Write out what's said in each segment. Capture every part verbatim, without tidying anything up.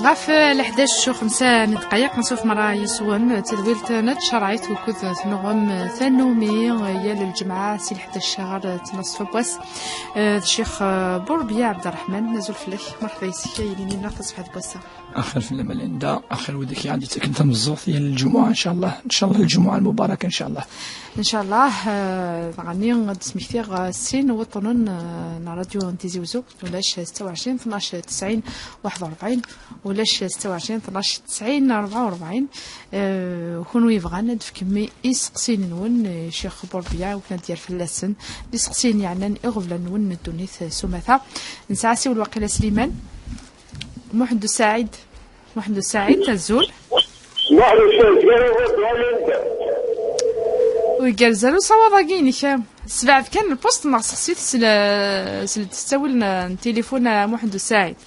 Ɣef leḥdac u xemsa n ddqayeq, ansuf mara yeswen tedwilt n tcerɛit, wukud tnuɣem tannumi yal lǧemɛa si leḥdac ɣer tnaṣ n wass. Eh, d Ccix, eh, Burbiya Ɛebderreḥman, azul fell-ak, merḥba yes-k, ay yelli-nneɣ taṣebḥit n wass-a. Axir fell-am a Linda, axir widak i ɣ-d-yettaken tameẓẓuɣt yal lǧemɛa, ncallah, ncallah lǧemɛa lmubaraka, ncallah. Ncallah, eh, dɣa-nni ad d-smektiɣ, eh, sin wuṭṭunen, eh, n ṛṛadyu n Tizi Wezzu. Ulac setta u ɛecrin, tnac, tesɛin, waḥed u ṛebɛin. Ulac setta u ɛecrin, tnac, tesɛin, rebɛa u ṛebɛin. Eh, kunwi yebɣan ad d-tefkem iseqsiyen-nwen, eh, Ccix Burbiya, akken ad d-yerr fell-asen. D iseqsiyen yeɛnan iɣeblan-nwen n ddunit, eh, s umata. Nesɛa asiwel waqila Sliman. Muḥend U Saɛid. Muḥend U Saɛid, azul. Muḥend U Saɛid, gar-awen d Linda. Ur igerrez ara usawaḍ-agi-inek. Sbeɛd kan lpust neɣ sexsit s le-, s le-, s ttawil n, n tilifun a Muḥend U Saɛid.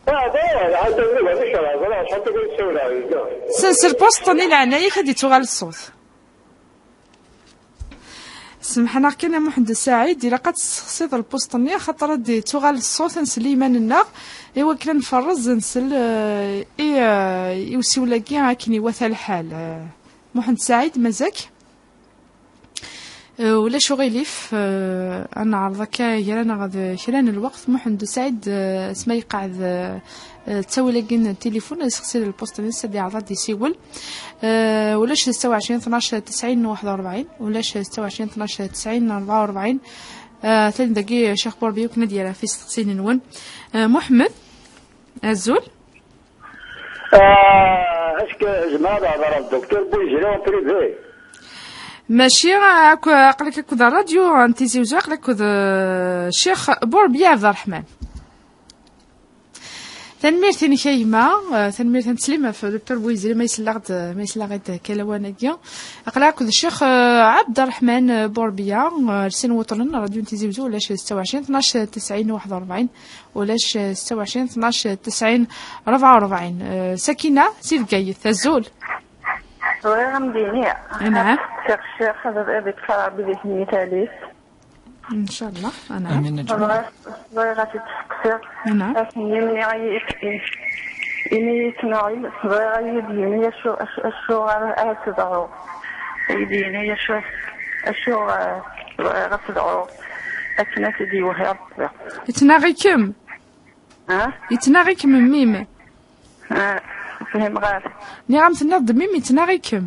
Ah, da, lḥaǧa n Linda, mačči lɛeḍra, acḥal n tikkal i ssawleɣ yid-neɣ. Sens lpust-nni leɛnaya-k ad d-ittuɣal ṣṣut. Semḥen-aɣ kan a Muḥend U Saɛid, ilaq ad tessexsiḍ lpust-nni, axaṭer ad d-ittuɣal ṣṣut, ad nsel i yiman-nneɣ, i wakken ad nferreẓ, ad nsel, eh, i, eh, i usiwel-agi akken iwata lḥal. Eh, Muḥend Saɛid, mazak? Eh, ulac uɣilif, eh, ad neɛreḍ akka gar-aneɣ d kra n lweqt. Muḥend Saɛid, eh, asma yeqɛed, eh, eh, ttawil-agi n tilifun, ad yessexsi lpust-nni-s, ad yeɛreḍ ad d-isiwel. Eh, ulac setta u ɛecrin, tnac, tesɛin, waḥed u ṛebɛin, ulac setta u ɛecrin, tnac, tesɛin, rebɛa u ṛebɛin. Eh, atan dagi Ccix Burbiya akken ad yerr ɣef yisteqsiyen-nwen. Eh, Muḥemmed, azul. Ah, est-ce que zemreɣ ad hedreɣ d Docteur Bouyzri en privé? Mačči akk, aql-ak akked ṛṛadyu n Tizi Wezzu, aql-ak akked, eh, Ccix Burbiya Ɛebderreḥman. Tanemmirt-inek a gma, eh, tanemmirt ad neslim ɣef Docteur Bouyzri ma yesleɣ-d, ma yesleɣ-d akka lawan-agi. Aql-aɣ akked Ccix, eh, Ɛebderreḥman, eh, Burbiya, eh, sin wuṭṭunen, ṛṛadyu n Tizi Wezzu, ulac setta u ɛecrin, tnac, tesɛin, waḥed u ṛebɛin, ulac setta u ɛecrin, tnac, tesɛin, rebɛa u ṛebɛin. Eh, Sakina, si Bgayet, azul. Bɣiɣ ad m-d-iniɣ. Anɛam. Ccix, ccix, ad, ad iṭṭef Ṛebbi di tmitalit. Ncallah, anɛam. Amin, a Ǧemɛa. Bɣiɣ, bɣiɣ ad t-id-steqsiɣ. Anɛam. Akken-nni mniɣ-iyi, ini-yi Ismaɛil, bɣiɣ ad yi-d-yini acu, acu, acuɣer ara s-dɛuɣ. Ad yi-d-yini acu, acuɣer bɣiɣ ad s-dɛuɣ akken ad t-id-yewhi Ṛebbi. Yettnaɣ-ikem? Ha? Yettnaɣ-ikem mmi-m? Ha, ur fhimeɣ ara. Nniɣ-am tenniḍ-d mmi-m yettnaɣ-ikem.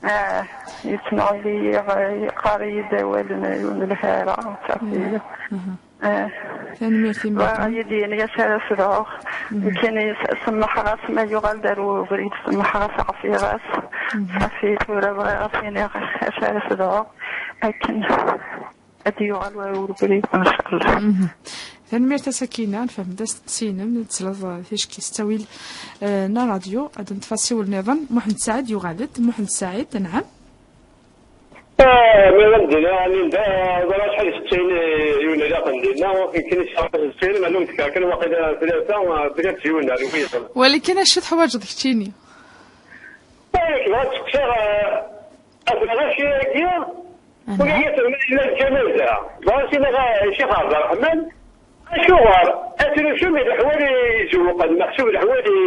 Ah, yettnaɣ-iyi, yeqqar-iyi-d awal n, n lḥara, ṣafi. Mhm. Ah. Tanemmirt i mmi-tneɣ. Bɣiɣ ad yi-d-yini acu ara s-dɛuɣ. Mhm. Nekkini s-, semmḥeɣ-as ma yuɣal-d ar ubrid, semmḥeɣ-as, ɛfiɣ-as. Mhm. Ṣafi, tura bɣiɣ ad s-iniɣ acu ara s-dɛuɣ akken ad d-yuɣal ubrid, ncallah. Mhm. Tanemmirt a Sakina, nefhem-d asteqsi-inem, ad tesleḍ ticki s ttawil, eh, n ṛṛadyu, ad neṭṭef asiwel nniḍen. Muḥend Saɛid yuɣal-d. Muḥend Saɛid, anɛam. Ah, mi ara m-d-iniɣ, Linda, ẓriɣ acḥal i settin yiwen ilaqen dinna, akken i sɛiɣ settin, mɛlum tekka kan waqila tlata, ah, tlata yiwen ar wiyaḍ. Wali kan acu teḥwaǧeḍ keččini. Ah, yak bɣiɣ ad steqsiɣ, ah, Afrac-agi, aha, ula yat-, ma yella lǧanaza, bɣiɣ ad s-iniɣ i Ccix Ɛebderreḥman, acuɣer ad trusum i leḥwal izewqen, meḥsub leḥwal i,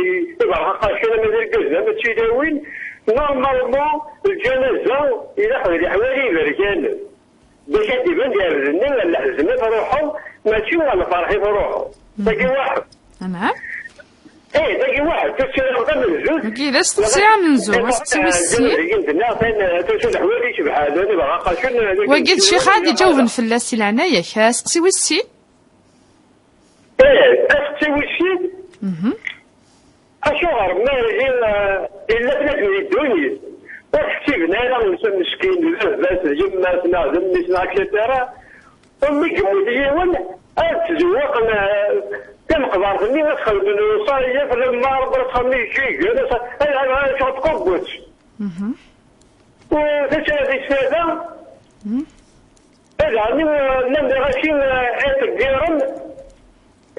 iberḥaqacen, ama d irgazen, ama d tilawin, normalement, lǧanaza ilaq d leḥwal iberkanen. Bac ad d-iban d iɛebden-nni ɣer leḥzen i truḥeḍ, mačči ɣer lferḥ i truḥeḍ. Mhm. Tagi waḥed. Anɛam. Eh, dagi waḥed, tusireɣ d amenzu. Wagi d asteqsi amenzu, asteqsi wis sin. Dagi tenna, atan, tusu leḥwal icebḥen, ad ibeɣ aqacun, dagi wagi d ccix ad iǧawben fell-as, si leɛnaya-k. Asteqsi wis sin? Eh, asteqsi wis sin? Mhm. Acuɣer ma ihi, eh, yella bnadem di ddunit, ur ḥsiben ara meskin d baba-s, d yemma-s, neɣ d mmi-s, neɣ et cetera. Mi yemmut yiwen, ad tzewwaqen, eh, tameqbart-nni, ad xedmen lewṣayat, lemmer ad txemmem ijigen, ad, ad, ad, ad tqubbet. Mhm. U tattara tis tlata, mhm, ad ɛni, eh, llan d lɣaci, eh, iṭeggiren,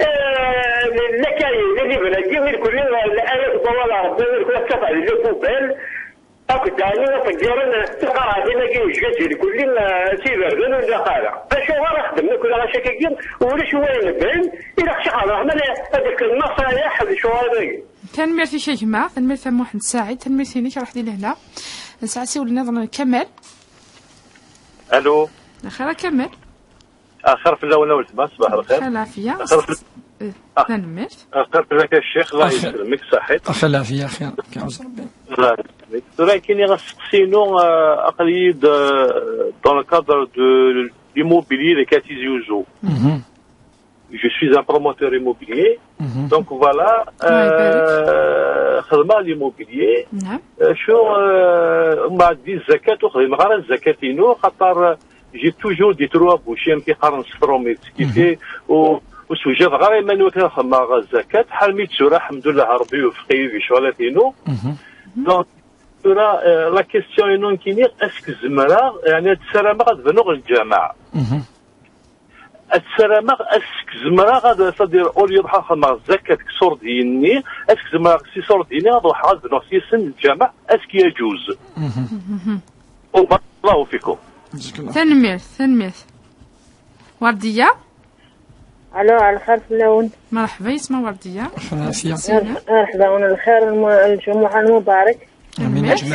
eh, lakayen, libnagi, irkelli, eh, ayat n wawal n Ṛebbi, irkelli ad tafeɛ di lpubal, Akked ɛni ad ḍeggiren tiqerɛatin-agi n Jjajil kulli, eh, s iberdan ur ilaq ara. Acuɣer ad xedmen akk lɣaci-agi? Ulac wayen bayen, ilaq Ccix Ɛebderreḥman ad d-ifk lnaṣayeḥ d ccɣel-agi. Tanemmirt-ik a gma, tanemmirt a Muḥend Saɛid, tanemmirt-inek, ruḥ di lehna. Nesɛa asiwel nniḍen, Kamal. Alo. Axir a Kamal. Axir fell-awen a weltma, ṣbaḥ lxir. Lxir lɛafya. Axir fell- Eh, Ah. Tanemmirt. Axir fell-ak a ccix, Allah yesselmek, ṣaḥit. Axir lɛafya, axir. Kɛuẓ Rebbi. Allah yesselmek. Tura nekkini asteqsi-inu, eh, aql-iyi-d, eh, dans le cadre de l'immobilier de Katiz Yuzu. Mhm. Je suis un promoteur immobilier. Mhm. Donc voilà, euh, xedmeɣ l'immobilier. Naam. Euh, acu, euh, ma ɛeddi zzakat, ur xdimeɣ ara zzakat-inu, xaṭer, euh, j'ai toujours des trous à boucher, amek i qqaren s tṛumit. Skifi, ur, ur sewjadeɣ ara iman-iw akken ad xedmeɣ zzakat, ḥal mi d tura, ḥemdullah, Rebbi iwefeq-iyi di ccɣelat-inu. Mhm. Donc, tura, euh, la question-inu nekkini, est-ce que zemreɣ, yeɛni, ad ssarameɣ ad bnuɣ lǧameɛ? Mhm. Ad ssarameɣ, est-ce que zemreɣ ad, c'est-à-dire, au lieu de xedmeɣ zzakat deg iṣurdiyen-nni, est-ce que zemreɣ s iṣurdiyen-nni ad ruḥeɣ ad bnuɣ s yis-sen lǧameɛ, est-ce que يجوز? Mhm. وبارك الله فيكم. Tanemmirt, tanemmirt. Werdiya? Alo, ɛelxir fell-awen. Merḥba, yesma Werdiya. Merḥba. Merḥba, wen lxir, lmu-, lǧumuɛa lmubarak. Amin. Ccix,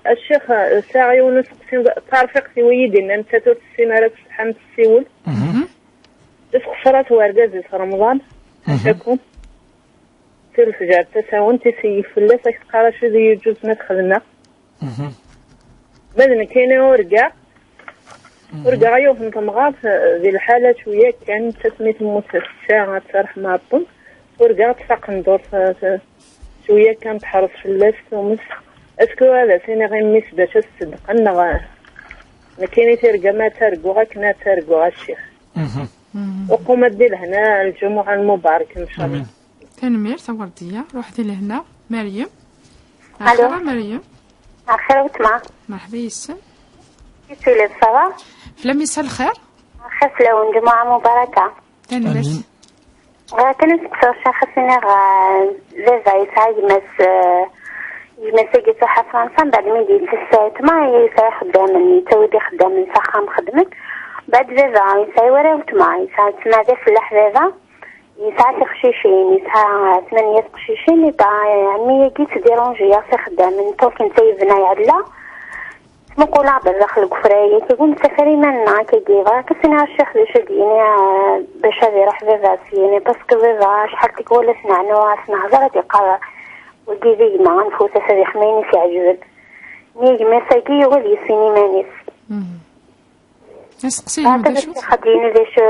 a Ccix, sɛiɣ yiwen useqsi, tarfiqt-iw i yi-d-inna nettat ur tessin ara tsetḥa n tessiwel. Mhm. Isqeṣṣer-as wergaz-is Remḍan, mhm, ḥacakum. Si lefjer d tasawent, iseyyi fell-as, ak teqqar acu d yeǧǧuzen ad t-xedmeɣ. Mhm. Ma d nekkini urgaɣ, mhm, urgaɣ yiwet n temɣart, eh, di lḥala cwiya kan, nettat mi temmut tessa, ad tt-yerḥem Rebbi, urgaɣ tfaq taqendurt, eh, t-, cwiya kan teḥreṣ fell-as tumes. Est-ce que ad as-iniɣ i mmi-s d acu ad s-ṣeddqen, neɣ, eh, nekkini tirga ma ad targuɣ akken ad targuɣ a ccix? Mhm. Mhm. Uqum ad di lehna, lǧumuɛa lmubarak, ncallah. Amin. Tanemmirt a Werdiya, ruḥ di lehna. Meryem. Alo. Axir a Meryem. Axir a weltma. Merḥba yes-m. Yessulef, ça va? Fell-am yesɛa lxir. Axir fell-awen, lǧumuɛa mubaraka. Tanemmirt. Amin. Bɣiɣ kan ad steqsiɣ ccix, ad as-iniɣ, eh, baba yesɛa gma-s, eh, gma-s-agi truḥ ɣer Fransa, mbeɛd mi d-yettess weltma, yesɛa ixeddamen, yettawi-d ixeddamen s axxam xedmen. Mbeɛd baba yesɛa wara weltma, yesɛa, tsemma d afellaḥ baba. Yesɛa tiqcicin, yesɛa tmanya teqcicin, iba ɛemmi-agi ttdiṛunjiyaɣ s ixeddamen, ṭulkent ay bna yeɛla. Ttmuquleɣ-d ar daxel deg ufrag-agi, ur nettafar iman-nneɣ akkagi. Bɣiɣ kan ad s-iniɣ a ccix d acu ad d-yini, eh, bac ad iruḥ baba syin, parce que baba acḥal tikwal ad s-neɛnu, ad s-nehder, ad d-iqqar wagi d gma, anef-as ad ixdem ayen i s-iɛeǧben. Mi gma-s-agi yugi ad yissin iman-is. Mhm. Aseqsi-inu d acu? Ad d-yini d acu,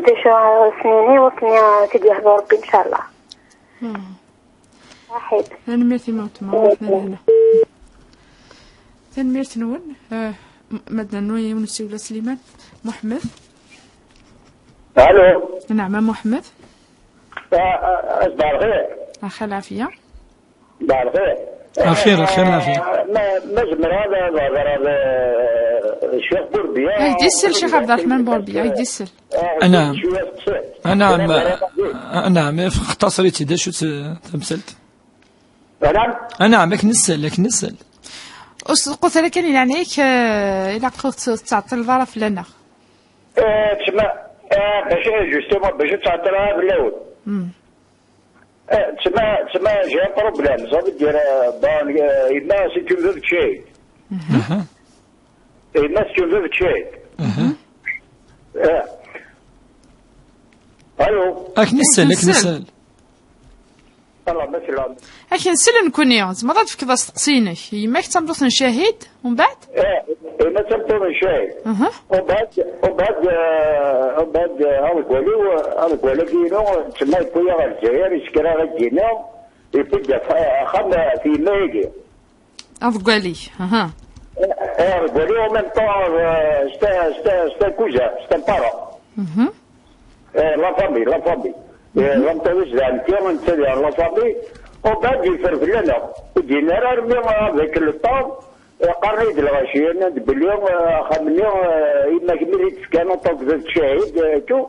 d acu ara s-nini, wakken ad t-id-yehdu Rebbi, ncallah. Hmm. Saḥit. Tanemmirt i weltma, ruḥ di lehna. Tanemmirt-nwen. Eh, m-, ma d-nernu yiwen usiwel a Sliman. Muḥemmed. Alo. Naɛma Muḥemmed. Ah, ah, ah, sbeḥ lxir. Axir lɛafya. Mbeɛd xir. Axir, axir, lɛafya. Ma, ma zemreɣ ad, ad hedreɣ d, eh, Ccix Burbiya. Ay, d-isel, Ccix Ɛebderreḥman Burbiya, ay, d-isel. Ah, anaɛm. Cwiya teqṣirt. Anaɛm, anaɛm, xtaṣer-itt-id, acu-tt tamsalt? Anaɛm? Anaɛm, akken nsel, akken nsel. Ur sdeqqut ara kan i leɛnaya-k, eh, ilaq ur tt-, tettɛeṭṭileḍ ara fell-aneɣ. Eh, tma, eh, bac, justement, bac ur ttɛeṭṭileɣ ara fell-awen. Mm. Eh, tma, tma, j'ai un problème. Ça veut dire, euh, bon, euh, yemma, c'est une veuve de Chahid. Mhm. Yemma, c'est une veuve de Chahid. Mhm. Eh. Allô? Akken nsel, akken nsel. Allah, ma tella. Akken nsel nekkni, tzemreḍ ad d-tefkeḍ asteqsi-inek. Yemma-k d tameṭṭut n Cahid, umbeɛd? Eh, yemma d tameṭṭut n Cahid. Mhm. Umbeɛd, umbeɛd, eh, umbeɛd, eh, aḍeggal-iw, aḍeggal-agi-inu, tma yewwi-yaɣ ɣer Lezzayer, yesker-aɣ-id dinna, yewwi-d ax-, axxam, eh, f yemma-agi. Aḍeggal-ik, aha. Eh, eh, aḍeggal-iw, en même temps, eh, c'est un, c'est un, c'est un cousin, c'est un parent. Mhm. Eh, la famille, la famille. Eh, mhm. La famille, c'est un cœur, c'est la famille. Umbeɛd yeffer fell-aneɣ. Ur d-yenni ara armi avec le temps, eh, qqaren-iyi-d lɣaci, nnan-d belli, eh, axxam-nni, eh, yemma-k mi d-tefkan en tant que veuve de Chahid, eh, et tout.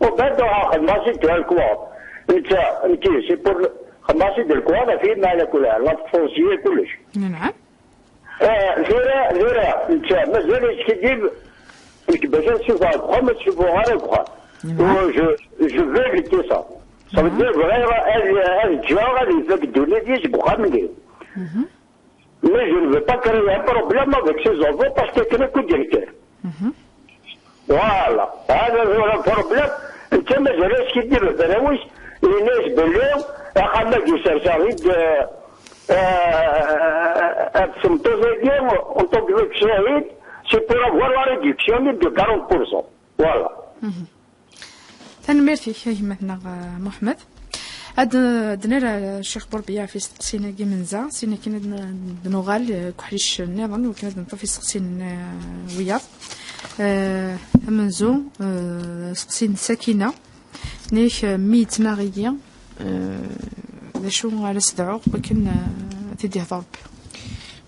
Umbeɛd ruḥeɣ xedmeɣ-as-id tu as le quoi. Netta, nekki, c'est pour le, Xemmas-id lkuhara fi ma ala kul la tfursiye kullec. Nɛam. Eh, tura, tura, netta, mazal yeskiddib, nekk bac ad suffɣeɣ deg uxxam, ad suffɣeɣ ara deg uxxam. Nɛam. Je, je veux éviter ça. Ça veut dire, bɣiɣ ad, ad ǧǧeɣ, ad ifak ddunit-is deg uxxam-nni. Mais je ne veux pas créer un problème avec ses enfants parce que c'est le coup directeur. Voilà. هذا هو le problème. Netta mazal yeskiddib fell-as, yenna-as belli axxam-agi serseɣ-it, euh, euh, ɣef tmeṭṭut-agi, en tant que ccahid, c'est pour avoir la réduction de quarante pour cent. Voilà. Tanemmirt-ik, a gma-tneɣ, eh, Muḥemmed. Ad, ad nerr, eh, Ccix Burbiya ɣef isteqsiyen-agi menza, sin akken ad n-, ad nuɣal, eh, deg uḥric nniḍen, wakken ad neṭṭef isteqsiyen, eh, wiyaḍ. Eh, amenzu, eh, isteqsiyen n Sakina. Nek, eh, mi yettnaɣ-iyi, eh, d acu ara s-dɛuɣ wakken, eh, ad t-id-yehḍer Rebbi?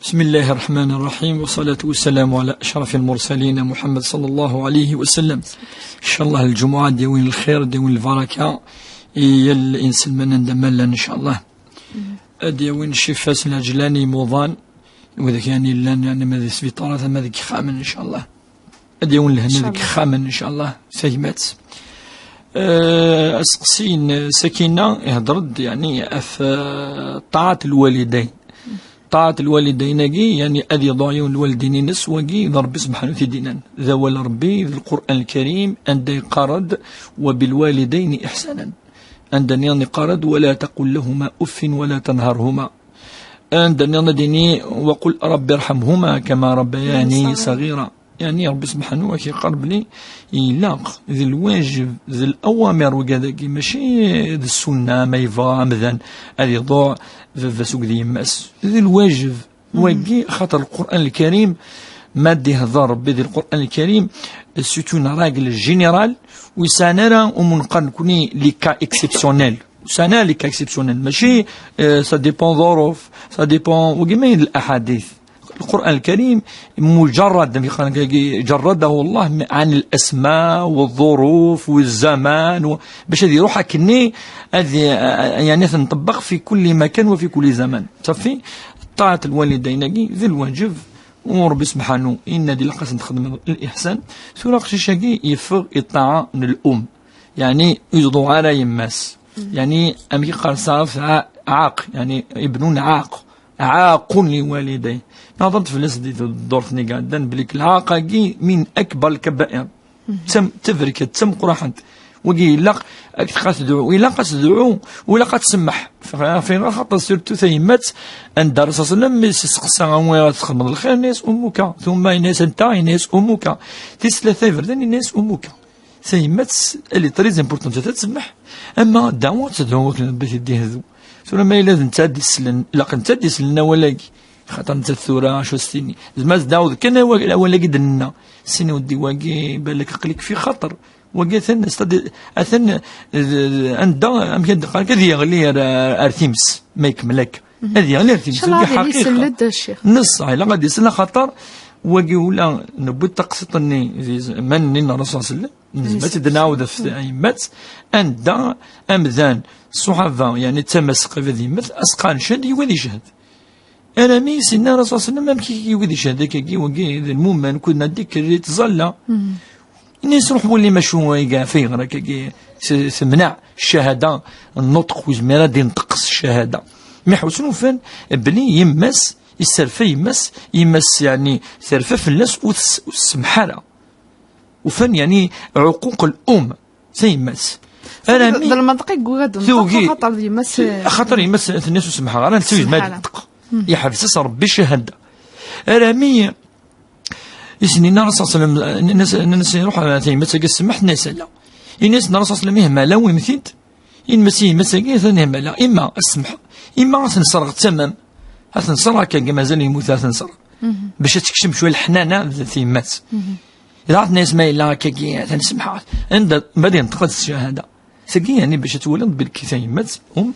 بسم الله الرحمن الرحيم، والصلاة والسلام على أشرف المرسلين محمد صلى الله عليه وسلم. إن شاء الله الجمعة ديوين الخير، ديوين البركة، يا الإنسان من ندم لنا إن شاء الله. ديوين الشفاء العجلاني موضان، وذاك يعني لان يعني ما ذي سبيطارات ما ذيك خامن إن شاء الله. Ad yawen lehna deg yixxamen, ncallah, tagmat. Eh, aseqsi n Sakina ihder-d, yeɛni, ɣef, eh, ṭaɛat lwalidayn. Ṭaɛat lwalidayn-agi, yeɛni, ad iḍuɛ yiwen lwalidayn-ines, wagi d Ṛebbi subḥanahu wa taɛala i t-id-yennan. D awal Ṛebbi, d Lqur'an Lkarim, anda yeqqar-d: "وبالوالدين إحسانا". Anda nniḍen yeqqar-d: "ولا تقل لهما أف ولا تنهرهما". Anda nniḍen ad d-yini: "وقل رب ارحمهما كما ربياني صغيرا". Yeɛni, Ṛebbi subḥanahu wa taɛala yeqqar belli ilaq, d lwajeb, d lawamir wigad-agi, mačči d ssunna, ma yebɣa amdan ad iḍuɛ baba-s akked yemma-s. D lwajeb wagi, xaṭer Lqur'an Lkarim, ma d-ihder Ṛebbi di Lqur'an Lkarim, c'est une règle générale, ur yesɛan ara umunqer nekni les cas exceptionnels. Ur yesɛan ara les cas exceptionnels. Mačči, eh, ça dépend ḍuruf, ça dépend, wagi ma yella l'aḥadit. Lqur'an Lkarim mujarrad, amek yeqqar, جرده الله عن الأسماء والظروف والزمان و-، باش هذه يروح هكني، هذه، يعني، تنطبق في كل مكان وفي كل زمان. صافي، طاعة الوالدين هذه ذي الواجب، وربي سبحانه إن دي لقاس نخدم الإحسان. ثورة قشيشاكي يفغ الطاعة من الأم. Yeɛni, ur yeḍuɛ ara yemma-s. Yeɛni, amek yeqqar ṣṣaraf, ع-، عاق، yeɛni, ابن عاق، عاق لوالديه. Nehḍer-d fell-as di ddurt-nni iɛeddan, belli lɛaqa-agi من أكبر الكبائر. D tam-, d taberkat, d tameqqrant. Wagi ilaq ad tedɛu, ilaq ad tedɛu, u ilaq ad tsemmeḥ. F-, f-, xaṭer surtout tayemmat, anda Ṛṛasul صلى الله عليه وسلم mi s-isteqsa: "Anwa ara txedmeḍ lxir?" Yenna-yas: "أمك." Tumma yenna-yas: "أنت؟" Yenna-yas: "أمك." Tis tlata iberdan yenna-yas: "أمك." Tayemmat, elle est très importante, ad tsemmeḥ. Ama ddeɛwa ad tedɛu akken Rebbi t-id-ihdu. Tura ma yella d netta ad d-islen, ilaq netta ad d-islen awal-agi. Xaṭer nettat tura acu s-tini? Zma ad tedɛuḍ kan awal, awal-agi d-nenna. Sin weddi wagi, balak aql-ik fi xaṭer. Wagi atan, c'est-à-dire, atan, eh, anda, amek ad d-qqar, ad yeɣli ar, ar, ar times, ma ikemmel akka. Ad yeɣli ar times, wagi ḥaqiqa. Ncallah ad yesel-d Ccix. Neṣṣeḥ, ilaq ad yesel, axaṭer wagi ula newwi-d taqsiṭ-nni di z-, man-nni n Ṛṛasul صلى الله عليه وسلم. Nezmer ad d-nɛawed ɣef tyemmat, anda amdan, ṣṣuḥaba, yeɛni d tama-s qrib ad yemmet, as-qqaren ched, yiwi ad iched. Armi i s-yenna Ṛṛasul صلى الله عليه وسلم: "Amek i yiwi ad iched akkagi, wagi d lmumen, kud nadi kker yettẓalla." Yenna-yas: "Ruḥ wali macu i iga, f ayɣer akkagi s-, temneɛ ccahada n nnutq, ur yezmir ad inṭeq s ccahada." Mi ḥewsen ufan belli yemma-s, yesserfa yemma-s, yemma-s, yeɛni, terfa fell-as, ur tes-, ur tsemmeḥ ara. Ufan, yeɛni, ɛuquq al-um, tayemmat. Arami d lmanṭeq i yuɣ ad d-tenṭeq, tugi, axaṭer d yemma-s, axaṭer yemma-s tenna-as ur semmḥeɣ ara, netta ur yezmir ad yenṭeq. Yeḥbes-as Ṛebbi ccahada. Arami i s-yenna Ṛṛasul صلى الله عليه وسلم, nnan-as, nnan-as: "Ruḥ ar tayemmat-agi, semmeḥ." Tenna-as: "Ala." Yenna-as Ṛṛasul صلى الله عليه وسلم: "Ihmal, awim-t-id." Yenna-as: "Yemma-s-agi atan ihmal. Imma ad semmeḥ, imma ad ten-ṣṣreɣ tamam. Ad ten-ṣṣreɣ akkagi, mazal yemmut, ad ten-ṣṣreɣ." Bac ad tekcem cwiya leḥnana d tyemmat. Dɣa tenna-yas: "Ma yella akkagi, ad ten-semḥeɣ. Anda ma d-yenṭeq ad ccahada." Tagi, yeɛni, bac ad twaliḍ belli tayemmat, um,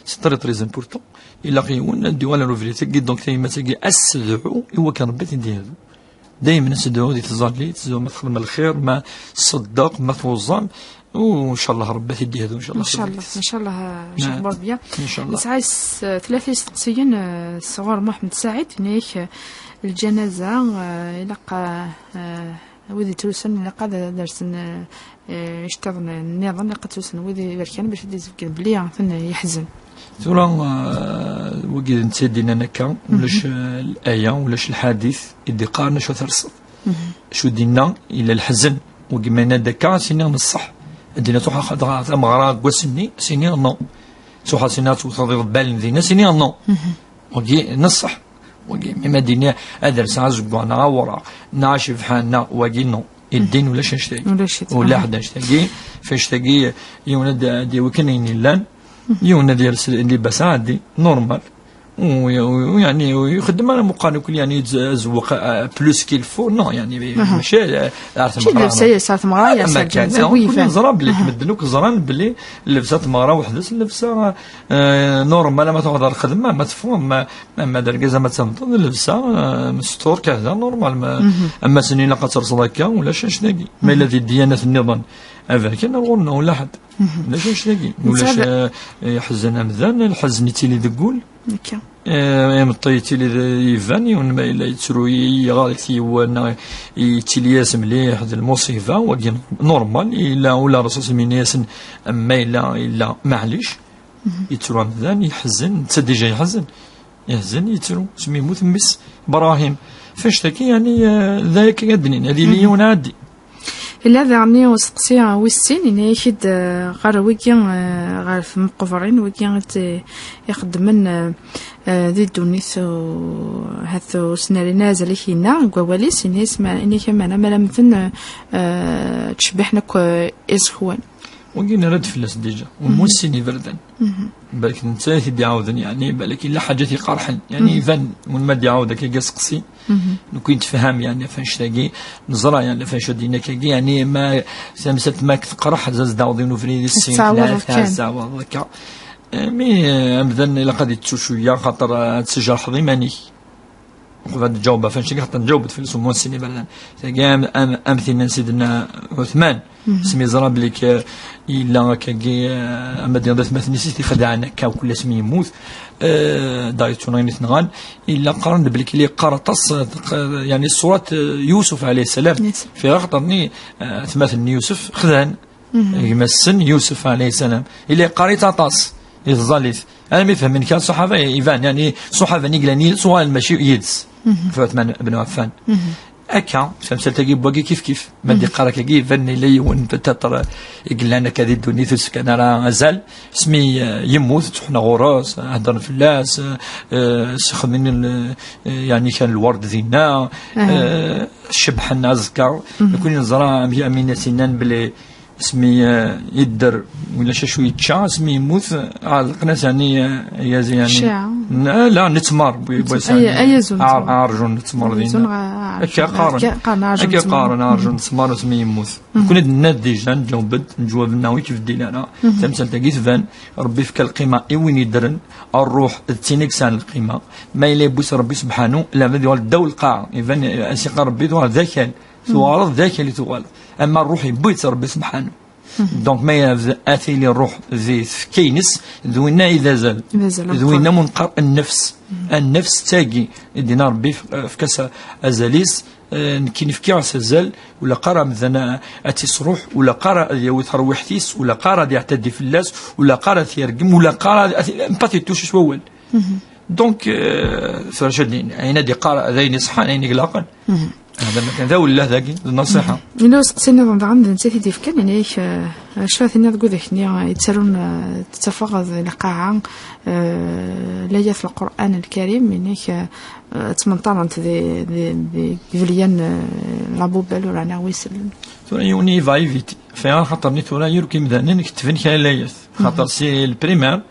c'est très, très important. Ilaq yiwen ad d-yuɣal ar ubrid-agi, donc tayemmat-agi ad s-tedɛu i wakken Ṛebbi ad ten-id-yehdu. Daymen ad tedɛu di tẓallit, tedɛu ma txedmem lxir, ma tṣeddqem, ma tuẓẓam, u ncallah Rebbi ad t-id-yehdu, ncallah. Ncallah, ncallah, Ncallah Rebbi. Ncallah. Nesɛa s-, tlata isteqsiyen, eh, sɣur Muḥemmed Saɛid, yenna-ak, eh, lǧanaza, eh, ilaq, eh, wid yettrusun ilaq ad, ad rsen, eh, eh, iceṭṭiḍen nniḍen, ilaq ad ttrusun wid iberkan bac ad d-izebgen belli atan yeḥzen. Tura, eh, wagi d netta i d-yennan akka, ulac, eh, laya, ulac lḥadit i d-iqqaren acu terseḍ. Acu d-yenna, yella leḥzen. Wagi ma yenna-d akka, ad s-iniɣ n ṣṣeḥ. Ad d-yenna truḥ ɣer tameɣra n wass-nni, ad s-iniɣ non. Truḥ ad s-iniɣ ad tewteḍ iḍebbalen dinna, ad s-iniɣ non. Wagi n ṣṣeḥ. Wagi, mi ma d-yenna ad rseɣ azeggaɣ neɣ awraɣ, neɣ acebḥan, neɣ wagi, non. I ddin ulac annect-agi. Ulac-it. Ula ḥedd annect-agi. F annect-agi, yiwen ad, ad yawi kan ayen yellan, yiwen ad yers libas ɛadi, normal. U, u, u, yeɛni, u yexdem ara meqqar nekkni, yeɛni, yetz-, azewweq, ah, plus qu'il faut, non, yeɛni, mačči, ah, ar tmeɣra, llebsa-yas ar tmeɣra, ah, yes, ma kan, nekkni neẓra belli medden akk ẓran belli llebsa tmeɣra weḥd-s, llebsa, ah, normal, ama truḥeḍ ar lxedma, ama teffɣeḍ, ama, ama d argaz, ama d tameṭṭut, llebsa, ah, mestur, kahda, normal, ma, ama s-nni ilaq ad terseḍ akka, ulac annect-agi. Ma yella di ddiyanat nniḍen, aberkan ar ɣur-neɣ, ula ḥedd. Ulac annect-agi. Ulac, eh, yeḥzen amdan, lḥezn yettili deg wul. Akka. Eh, imeṭṭi yettili d, iban, yiwen ma yella yettru, yeɣar deg tiwwa, neɣ yettili-yas mliḥ, d lmuṣiba, wagi normal, yella ula Ṛṛasul s-, yenna-yasen, ma yella, yella, maɛlic, yettru amdan, yeḥzen, netta déjà yeḥzen. Yeḥzen, yettru, asmi yemmut mmi-s, Ibrahim. F annect-agi, yeɛni, eh, d aya kan ad d-nini, ad yili yiwen ɛaddi. Yella daɣen usteqsi wis sin, yenna-ak-id, eh, ɣer wigi, eh, ɣer tmeqbrin, wigi i t-, ixeddmen, eh, eh, di ddunit, u-, hat ur sen-rrin azal i k-yenna deg wawal-is, yenna-as ma, yenna-ak, meɛna, ma ara mmten, eh, eh, ttcebbiḥen akk, eh, iẓekwan. Wagi nerra-d fell-as déjà, ur sin iberdan. Balak d netta i t-id-iɛawden, yeɛni, balak yella ḥaǧat iqerḥen. Yeɛni, iban, win ma d-iɛawed akka asteqsi, nekkni netfehhem, yeɛni, ɣef annect-agi, neẓra, yeɛni, ɣef annect-agi, yeɛni, ma tamsalt ma teqreḥ, ad d-taweḍ yiwen ubrid i sin, tettɛawadeḍ tlata, kan. Tettɛawadeḍ akka. Eh, mi, eh, amdan ilaq ad yettu cwiya, xaṭer, eh, ad tejreḥeḍ iman-ik. Uqbel ad d-ǧawbeɣ ɣef annect-agi, xaṭer ǧawbet fell-as umunsin iberdan. Tagi am, am, am tinna n Sidna Ɛuthman, asmi yeẓra belli k-, yella akkagi, eh, ama d-yenɣa atmaten-is i t-ixedɛen akka, kul asmi yemmut, eh, da yettunɣin i t-nɣan, yella qqaren-d belli k-, yella yeqqar aṭas, eh, yeɛni ṣṣurat, eh, Yusuf alayhi ssalam. Fi xaṭer-nni, eh, atmaten n Yusuf xedɛen. Gma-tsen Yusuf alayhi ssalam. Yella yeqqar-itt aṭas i tẓallit. Armi fehmen kra ṣṣuḥaba, iban, yeɛni, ṣṣuḥaba-nni yellan yid-s, uɣalen mačči yid-s. F Ɛuthman ben Ɛuffan. Akka, tamsalt-agi n wagi kif kif. Ma d-iqqar akkagi, iban yella yiwen peut-être i yellan akka di ddunit ur s-fkan ara azal. Asmi, eh, yemmut, ttruḥen ɣur-s, heddren fell-as, eh, sexdmen, eh, yeɛni kan lwerd dinna, eh, cebbḥen aẓekka. Nekkni neẓra amek, amin as-innan belli asmi, eh, yedder, ulac acu yečča, asmi yemmut, ɛellqen-as, yeɛni, eh, ayazi, yeɛni. Cciɛa. N-, la, n ttmer, bu-, bu-, yeɛni, ay-, ayazu n ttmer. Ar-, arju n ttmer. Ayazu dinna. Neɣ arju. Akka qqaren. Akka qqaren, arju n ttmer. Akka qqaren, arju n ttmer, asmi yemmut. Nekkni d-nenna déjà, nǧaweb-d, nǧaweb-nneɣ ur yettbeddil ara. Tamsalt-agi tban, Rebbi yefka lqima i win yeddren, ṛṛuḥ d tin i yesɛan lqima. Ma yella yewwi-tt Rebbi subḥanu, lemmer ad yuɣal ddaw lqaɛa, iban, eh, as-iqqar Rebbi tuɣal d akal. Tuɣaleḍ d akal i tuɣaleḍ. Ama ṛṛuḥ yewwi-tt Rebbi subḥanu. Donc, ma yebda ad tili ṛṛuḥ di tfekka-ines, d winna i d azal. D azal, d winna mu neqqar nnefs. Nnefs d tagi, i d-yenna Rebbi, f-, efk-as azal-is, eh, nekkini fkiɣ-as azal, ur ilaq ara amdan a-, ad tt-isṛuḥ, ur ilaq ara ad yawi tarwiḥt-is, ur ilaq ara ad yeɛtadi fell-as, ur ilaq ara ad t-yergem, ur ilaq ara ad, ad, ad t-ittucc s wawal. Donc, euh, tura acu ad d-nini? Ayen ad d-iqqar d ayen iṣeḥḥan, ayen i ilaqen. Hada makan d awelleh dagi, d nṣiḥa. Yella usteqsi nniḍen daɣen, d nettat i d-yefkan, yenna-ak, eh, acu ad tiniḍ deg udakni yettarun, eh, tettafeɣ di lqaɛa, eh, layat n Lqur'an Lkarim, yenna-ak, eh, ttmenṭarent di, di, di ivelyan, eh, la poubelle, ur ɛniɣ wi isellen. Tura yiwen i va vite, fi axaṭer-nni tura yurk imdanen ketben kra layat. Xaṭer si le primaire,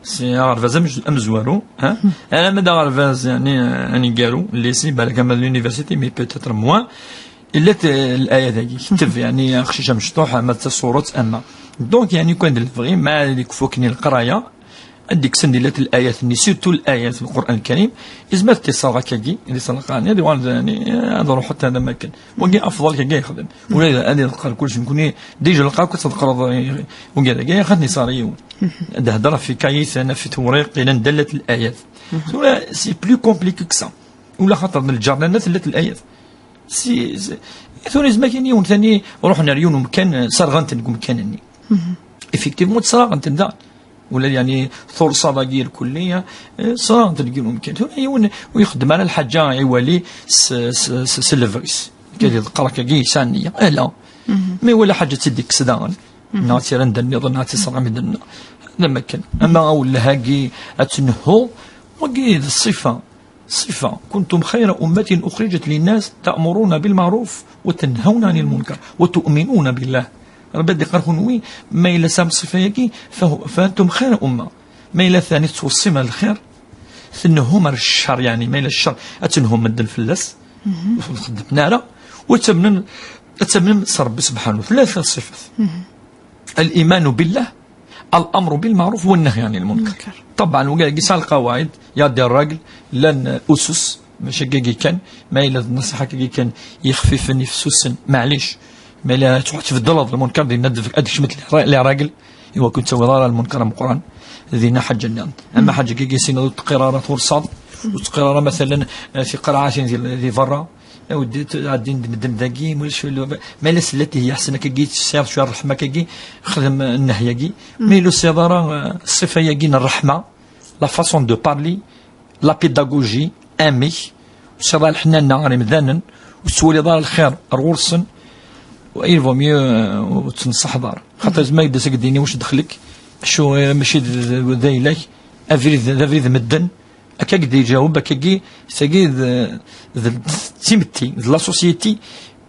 si aɣerbaz amez-, amezwaru, ha? Alamma d aɣerbaz, yeɛni, eh, aneggaru, lycée, balak ama d l'université, mais peut-être moins. Illat, eh, laya dagi, ketteb, yeɛni, aqcic amecṭuḥ, ama d tasuret, ama. Donc, yeɛni, kan d lebɣi, ma ad ikfu akken i leqraya, ad d-ikksen di lat l-ayat-nni, surtout l-ayat n Lqur'an Lkarim, izmer ad t-iṣerɣ akkagi, ad iṣerɣ Lqur'an, ad iwan, ad ruḥ hatta d amakken. Wagi afḍal kagi yexdem. Ula d ad iḍeqqer kullec, nekkni déjà lqaw ad tḍeqqreḍ, eh, wagi dagi, xaṭ niṣer yiwen. Ad d-hedreɣ fi kayit, ana fi tewriq, ilan dalat l-ayat. Tura, c'est plus compliqué que ça. Ula xaṭer n lǧarnana tellat l-ayat. Si, si, tura izmer kan yiwen tani ruḥen ar yiwen umkan, eh, serɣen-ten deg umkan-nni. Effectivement, serɣen-ten da. Ula d, yani, turṣaḍ-agi irkelli, eh, serɣen-ten deg yiwen umkan. Tura yiwen ur ixeddem ara lḥaǧa iwali s, s, s, s lebɣi-s. Kad iḍeqqer akkagi yesɛa nniya. Ala. Mi wala ḥaǧa ad tt-id-ikkes daɣen. Neɣ ad tt-yerr anda nniḍen, neɣ ad tt-iserɣ amdan-nneɣ. D amakken. Ama awelleh-agi ad tnehhu, wagi d ṣṣifa. صفة: كنتم خير أمة أخرجت للناس تأمرون بالمعروف وتنهون عن المنكر وتؤمنون بالله. Rebbi ad iqqar kunwi, ma yella tesɛam ṣṣifa-agi, فهو، فأنتم خير أمة. Ma yella tani tettweṣṣim ar lxir, tnehhum ar ccer, yani, ma yella ccer, ad tenhum medden fell-as, ur ten-xeddmen ara, u ad tamnem, ad tamnem s Rebbi subḥanahu, tlata ṣṣifat. الإيمان بالله، الأمر بالمعروف والنهي عن المنكر. المنكر. طبعا وكاع يسعى القواعد، يا دي الراجل، لن أسس، ماشي كاكي كان، ما إلا النصيحة كاكي كان يخففني في سوسن، معليش. ما إلا تروح تبدل هذا المنكر، دي ندفك أدك شمت لي راجل، إوا كنت سوي ضرر المنكر مقران، ذينا حاجة النعم. أما حاجة كاكي سينا القرارات والصاد، والقرارة مثلا، آه، في قرعة ديال، دي برا، أودي، عدين مدن داكي، مش في اللعبة. ما إلا سلتي هي أحسن كاكي، تسير شوية الرحمة كاكي، خدم النهي كي. Mais le c'est ضرر، آه، الصفة ياكين الرحمة، la façon de parler، la pédagogie، أميك، وصير الحنانة غير مذانن، وتسولي دار الخير رورسن، و il vaut mieux، آه، وتنصح دار. خاطر زعما يبدا ساك ديني واش دخلك، شو، آه، ماشي د-، د-، دايلك، أفريد، أفريد مدن، هكاك دي جاوب، هكاكي، ساكي د-، د-، تيمتي، د la société،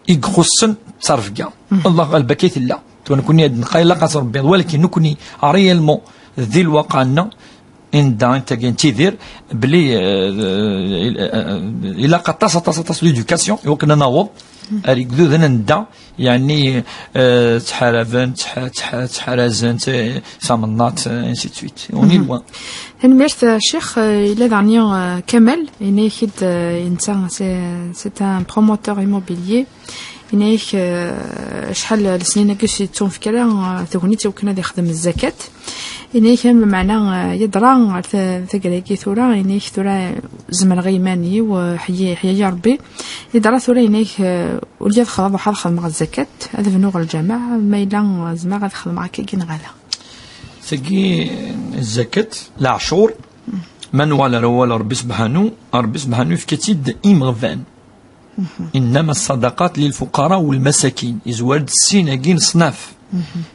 يخصن تصرف كاع. الله غالب كيت لا. تو نكوني هاد النقاي لا قاس ربي، ولكن نكوني réellement ذي الواقع لنا، إن دا أنت كاين تيدير بلي، آه، آه، آه، إلا قطاس، طاس، طاس l'éducation، يمكن نوض، أريك ذو ذن ندا، يعني، آه، تحاربن، تح-، تح-، تحرزن، ت-، ثمنات، آه، ainsi de suite. وني لوان. Tanemmirt, Cheikh, euh, il est dernier, euh, Kamal, il est, euh, c'est, c'est un promoteur immobilier. Yenna-ak, euh, acḥal n lesnin-agi ur s-yettunefk ara, euh, tegnit i wakken ad ixdem zzakat. Yenna-ak, am meɛna, euh, yeḍra ɣer ta-, taggara-agi tura, yenna-ak tura zemreɣ i yiman-iw, euh, ḥya-, ḥya-yi Rebbi. Yeḍra tura, yenna-ak, euh, ur lliɣ ad xedmeɣ, ad xedmeɣ zzakat, ad bnuɣ lǧameɛ, ma yella, euh, zemreɣ ad xedmeɣ akkagi neɣ ala. Tagi, zzakat, leɛcur, ma nwala ara wala Rebbi Sebḥanu, Rebbi Sebḥanu yefka-tt-id i imeɣban. إنما الصدقات للفقراء والمساكين. Izwar-d sin-agi n ṣṣnaf.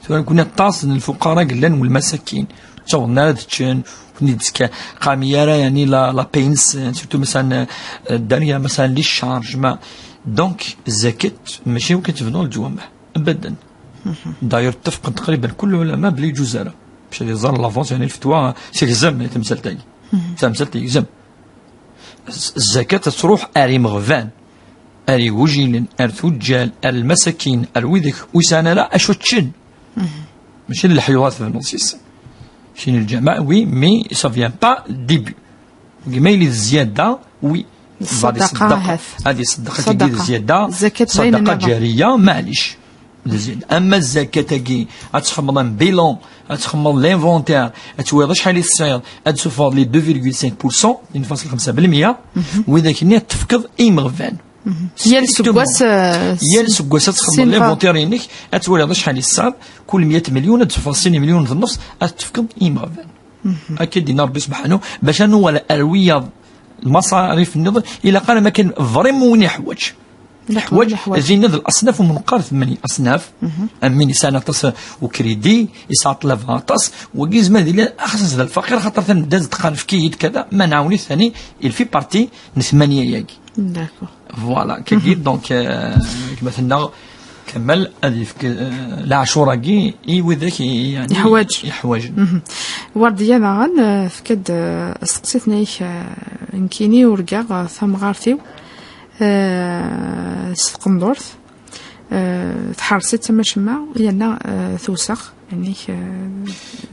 Tura nekni aṭas n lfuqara i yellan والمساكين. Ur ttawḍen ara ad ččen, ur ten-id-teskami ara, yani, la, la paye-nsen, surtout, مثلا, euh, dderya, مثلا, les charges, ma. Donc, zzakat, mačči akken tebnu lǧumaɛ. Abadan. D'ailleurs, ttefqen taqriban kull lɛulama belli yeǧuz ara. Bac ad iẓer l'avance, yani, lfetwa, tegzem, yani, tamsalt-agi. Tamsalt tegzem. Zzakat ad tṛuḥ ar imeɣban, ar igujilen, ar tuǧǧal, ar lmasakin, ar widak ur yesɛan ara acu ččen. Mačči d leḥyuḍ ad tebnuḍ s-, sin lǧamaɛ, oui, mais ça vient pas début. Gma yili d zzyada, oui. Ṣṣadaqa ṣṣadaqa ahat. Ad iṣeddeq akkagi d zzyada. Zzakat d ayen ṣṣadaqa nniḍen. Ǧariya, maɛlic. Ama zzakat-agi, ad txemmeḍ un bilan, ad txemmeḍ l'inventaire, ad twaliḍ acḥal i tesɛiḍ, ad d-tessufɣeḍ les deux virgule cinq pour cent, اثنين فاصلة خمسة بالمية, widak-nni ad tefkeḍ i imeɣban. Yal seggas, euh, yal seggas ad txemmeḍ l'inventaire-inek, ad twaliḍ acḥal i tesɛiḍ, kul مية مليون ad d-tessufɣeḍ sin imelyunen d nnefs, ad tefkeḍ i imeɣban. Akka i d-yenna Rebbi Sebḥanu, bac ad nwali ar wiyaḍ lmaṣarif nniḍen, ilaq ara ma kan vraiment win yeḥwaǧ. Yeḥwaǧ, yeḥwaǧ. Dinna d leṣnaf, ur neqqar ثمانية أصناف. Am win yesɛan aṭas ukridi, yesɛa ṭṭlaba aṭas, wagi yezmer ad yili axṣas d lfaqir, xaṭer tameddazt teqqar efk-iyi-d kada, ma nɛawen-it tani, il fait partie n ثمانية-yagi. D'accord. Voilà, kagi, donc, euh, gma tenna, Kamal ad yefk, euh, leɛcur-agi i widak i, yani, yeḥwaǧ. Yeḥwaǧen. Werdiya daɣen, euh, tefka-d, euh, asteqsi, tenna-ak, euh, nekkini urgaɣ, euh, tamɣart-iw, euh, s tqendurt, euh, tḥerres-itt am acemma, yerna, euh, tewsex. Amek, eh,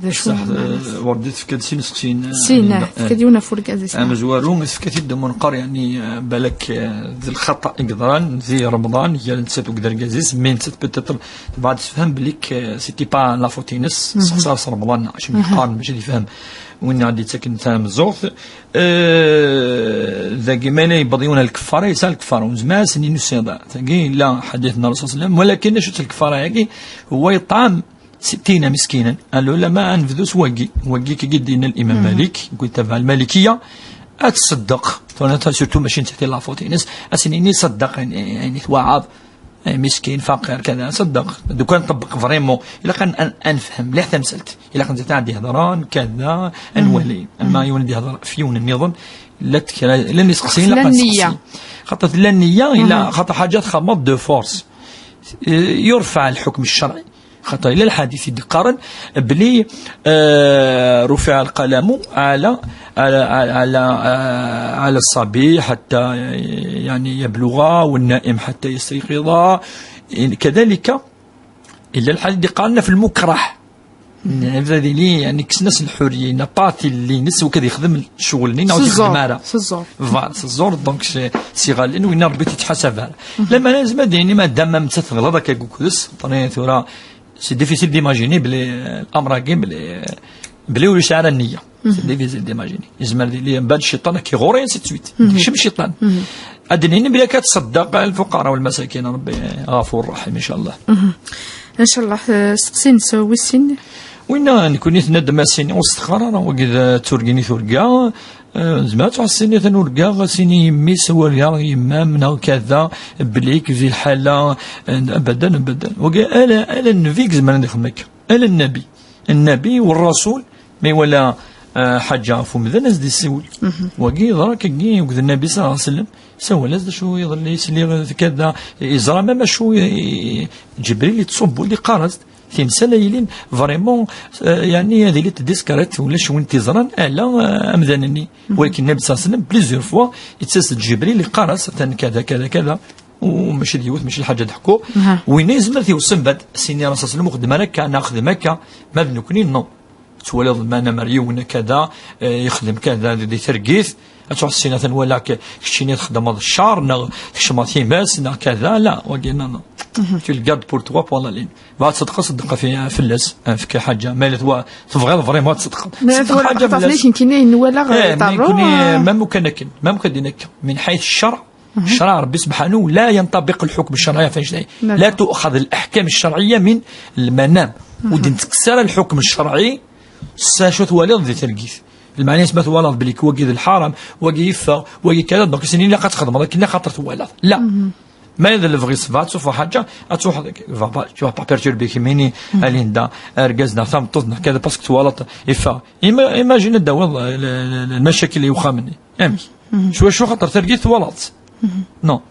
d acu? Saḥ, eh, Werdi tefka-d sin iseqsiyen, eh, sin, eh, tefka-d yiwen ɣef urgaz-is. Amezwaru, tefka-t-id d amunqer, yeɛni, eh, balak, eh, d lxaṭa i yeḍran di Remḍan, gar nettat akked argaz-is, mais nettat peut-être tebɣa ad tefhem belli k-, eh, c'était pas la faute-ines, seqsa-as Remḍan, acu i yeqqaren bac ad yefhem win ad d-yettaken tameẓẓuɣt. Eh, dagi, ma yella yewweḍ yiwen ar lkeffara, yesɛa lkeffara, ur nezmir ad s-nini usiḍa. Tagi, yella ḥadit n Ṛṛusul ṣalla Llahu ɛalayhi wa sallam, walakin acu-tt lkeffara-agi? Huwa iṭɛam sittina miskinan. Lɛulama, ad nebdu s wagi. Wagi, kagi d-yenna Limam Malik, deg utabaɛ Lmalikiya, ad tṣeddeq. Tura, surtout, mačči nettat i la faute-ines, ad s-nini ṣeddeq, ayen, ayen i twaɛaḍ, eh, miskin, faqir, kada, ṣeddeq. Lukan nṭebbeq vraiment, ilaq ad, ad, ad nefhem mliḥ tamsalt. Ilaq nettat ad d-ihedṛen, kada, ad nwali. Ama yiwen ad d-ihedṛ ɣef yiwen nniḍen, llant kra, llan iseqsiyen, ilaq ad nniya. Xaṭer tella nniya, ila, xaṭer ḥaǧa txedmeḍ de force. Eh, yurfa lḥukm ccerɛi. Xaṭer yella lḥadit i d-iqqaren belli, eh, rufiɛ lqalamu ɛala, ɛala, ɛala, ɛala ṣṣabi ḥatta, yeɛni, yabluɣa, wanna'im ḥatta yastayqiḍa. Kadalika, yella lḥadit i d-iqqaren ɣef lmukrah. Yebda ad yili, yeɛni, kksen-as lḥuriya, n'a pas tilelli-ines, wek ad yexdem ccɣel-nni, neɣ ur s-zzur, yexdem ara. S zzur. Voilà, s zzur, donc, c'est, c'est ɣalin, winna Rebbi ur t-yettḥasab ara. Lamana yezmer ad d-yini, madam am nettat teɣleḍ akka deg ukdes, ṭṭni tura, c'est difficile d'imaginer belli, euh, l'amr-agi, belli, euh, belli ur yesɛi ara nniya. C'est difficile d'imaginer. Yezmer ad yili mbeɛd cciṭan ad k-iɣur, et ainsi de suite. Yekcem cciṭan. Ad d-nini belli akka tṣeddeq lfuqara wal masakin, Rebbi ɣafur raḥim, incallah. Incallah, eh, steqsi-ines wis sin. Winna, nekkni tenna-d ma sin ur s-texḍa ara, wagi d turgin i turga, eh, nezmer ad tɛuss sin i tanurga, sin i yemmi-s, wala yemma-m, neɣ kada, belli di lḥala, eh, abadan, abadan. Wagi, ala, ala nnbi i izemren ad ixdem akka. Ala nnabi. Nnabi u rrasul, ma iwala, eh, ḥaǧa ɣef umdan, ad s-d-yessiwel. Wagi yeḍra akkagi akked Nnabi ṣalla Llahu ɛalayhi wa sallam. Sawal-as d acu iḍelli sliɣ kada, yeẓra même acu i, i, Ǧebril yettṣubbu-d, yeqqar-as-d. Timsal ay ilin vraiment, eh, yeɛni ad ilint discrètes, ulac win t-iẓran, ala, eh, amdan-nni. Walakin Nnabi ṣalla Llahu ɛalayhi wa sallam, plusieurs fois, yettas-d Ǧebril, yeqqar-as, atan kada, kada, kada. U mačči d yiwet, mačči d lḥaǧa ad ḥkuɣ. Winna yezmer ad t-iweṣṣi mbeɛd, s-ini Ṛṛusul ṣalla Llahu ɛalayhi wa sallam, uxdem ara akka, neɣ xdem akka, ma d nekkni, non. Twaliḍ lmana mer yiwen kada, eh, yexdem kada di, di targit, ad tɛuss sin-a tanwala k-, keččini txeddmeḍ ccer, neɣ tkecmeḍ timas, neɣ kada, la, wagi, non, non. Tu le gardes pour toi, pour la ligne. Bɣa tṣedqeḍ, ṣeddeq fi-, fell-as, efk ḥaǧa. Ma yella twa-, tebɣiḍ vraiment ad tṣedqeḍ. Ma yella twa-, ḥaǧa fell-as. Nekkini nwala, eh, mais nekkini, eh, même kan akken, même kan din akka. Min ḥayt ccer, Ccṛeɛ Ṛebbi subḥanahu la yanṭabiq lḥukm ccerɛi ɣef annect-a. D'accord. La tu'xad al-aḥkam ccerɛiyya min lmanam. Ur d-nettekkes ara lḥukm ccerɛi s acu twaliḍ di targit. Lmeɛna-s ma twalaḍ belli wagi d lḥaram, wagi yeffeɣ, wagi kada, donc sin ilaq ad txedmeḍ akken axaṭer twalaḍ. La. Ma d lebɣi ṣṣbeḥ, ad tufeḍ ḥaǧa, ad truḥeḍ, va pas, tu vas pas perturber kemmini, a Linda, argaz neɣ tameṭṭut neɣ kada, parce que twalaḍ yeffeɣ. Ima-, imagine ad d-tawiḍ, eh, l-, l-, l-, lmacakil i uxxam-nni. Amek? S wacu? Xaṭer targit twalaḍ-tt. Non.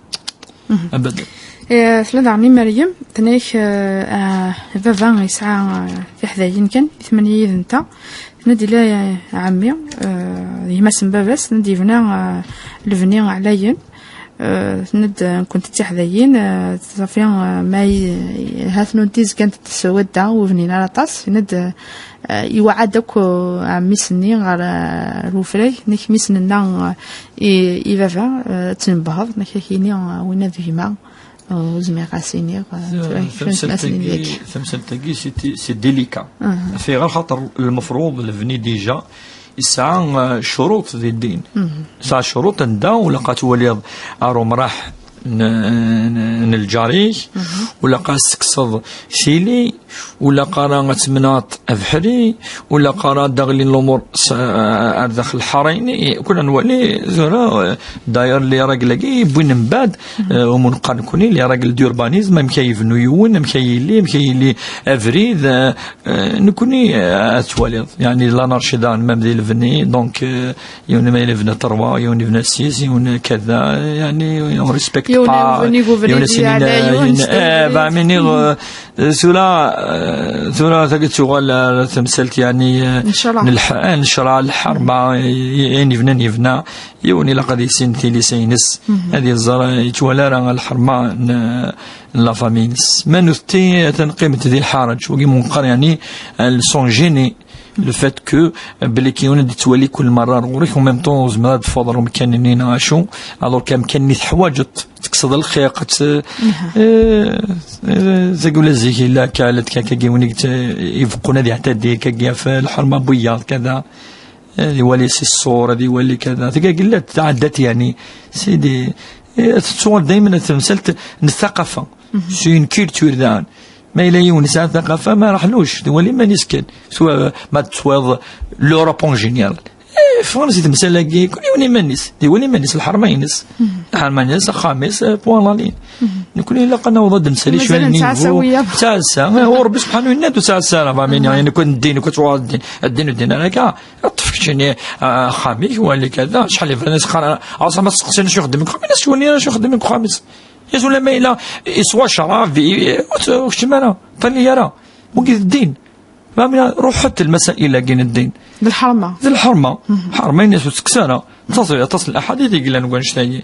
Abadan. Eh, tella daɣen i Meryem, tenna-ak, eh, ah, baba yesɛa, eh, tiḥdayin kan, i tmanya yid-nteɣ. Tenna-d yella, eh, ɛemmi, eh, d gma-s n baba-s, tenna-d yebna, eh, lebni ɛlayen. Eh, tenna-d, eh, nekkenti d tiḥdayin, eh, safi, eh, ma y-, ha tnunti zgant-d s wadda, ur bnin ara aṭas. Tenna-d, eh, Eh, iweɛɛed akk, eh, ɛemmi-s-nni ɣer, eh, ɣer wefrag, nek mi s-nenna, eh, i, i baba, eh, ad tnebheḍ, nek ad k-yini, eh, winna d gma, eh, ur zmireɣ ad s-iniɣ, eh, tura, tamsalt-agi, tamsalt-agi, c'est, c'est délicat. Ɣef ayɣer? Xaṭer lmefruḍ lebni déjà yesɛa, eh, ccuruṭ di ddin. Yesɛa ccuruṭ anda ur ilaq ad twaliḍ ar umraḥ n, n, n lǧar-ik, ur ilaq ad s-tekkseḍ tili, ur ilaq ara ad temneḍ abeḥri, ur ilaq ara ad d-ɣlin lumuṛ s, ar daxel lḥara-agi. Kul ad nwali tura, eh, d'ailleurs les règles-agi wwin mbeɛd, eh, umunqar nekkni, les règles d'urbanisme, amek ay yebnu yiwen, amek ay yili, amek ay yili abrid, eh, eh, nekkni, eh, ad twaliḍ. Yeɛni l'anarchie daɣen même di lebni, donc, eh, yiwen ma yella yebna trois, yiwen yebna six, yiwen kada, yeɛni on respecte pas, yiwen ad s-inin, eh, ba, mini, eh, tura, Eh, tura tagi tuɣal ar temsalt, yani, eh, n ccreɛ. N lḥ-, eh, n ccreɛ, lḥerma, eh, ayen yebnan yebna, yiwen ilaq ad yissin tilisa-ines, ad yeẓer, eh, yettwali ara lḥerma n, n la famille-ines. Ma nutenti atan qqiment di lḥaraǧ, wagi meqqar, yani, elles sont gênées, le fait que, eh, belli yiwen ad yettwali kul merra ar ɣur-k, en même temps, tzemreḍ ad teffɣeḍ ar umkan-nni neɣ acu, alors que amkan-nni teḥwaǧeḍ, tekkseḍ lxiq, ad t-, eh, eh, tagi ula zik yella akka, la tkakagi win i yet-, ibeqqun ad yeɛtadi akkagi ɣef lḥerma n wiyaḍ, kada. Ad iwali si ṣṣur, ad iwali kada. Tagi llant tɛeddat, yani, sidi, eh, tettuɣal daymen temsalt n thaqafa. C'est une culture daɣen. Ma yella yiwen yesɛa thaqafa, ma raḥluc, d wali iman-is kan. Tura, ma teswiḍ l'Europe en général. Eh, ffɣen si temsal-agi, kul yiwen iman-is. D wali iman-is, lḥerma-ines. Lḥerma-ines, axxam-is, eh, point à la ligne. Nekni ilaq ad naweḍ ad d-nsali cwiya n niveau. Ttɛassa, eh, ur Rebbi subḥanahu yenna-d ur ttɛassa ara, fahmini, yani, nekk ddin, nekk ttwaɣ ddin, ddin, ddin, ara akka, ṭṭef keččini, ah, axxam-ik, wali kada, acḥal ibran as-qqaren, ah, aẓ ma tseqsin acu ixeddem deg uxxam, acu wali acu ixeddem deg uxxam-is. Yes, ulamma yella yeswa ccrab, i-, ur t-, ur keččem ara, ṭali ara. Wagi d ddin. Fahmina, ruḥet lmasail-agi n ddin. D lḥerma. D lḥerma. Ḥerma-ines ur tekkes ara. Aṭas, aṭas n laḥadit i yellan deg wanect-agi.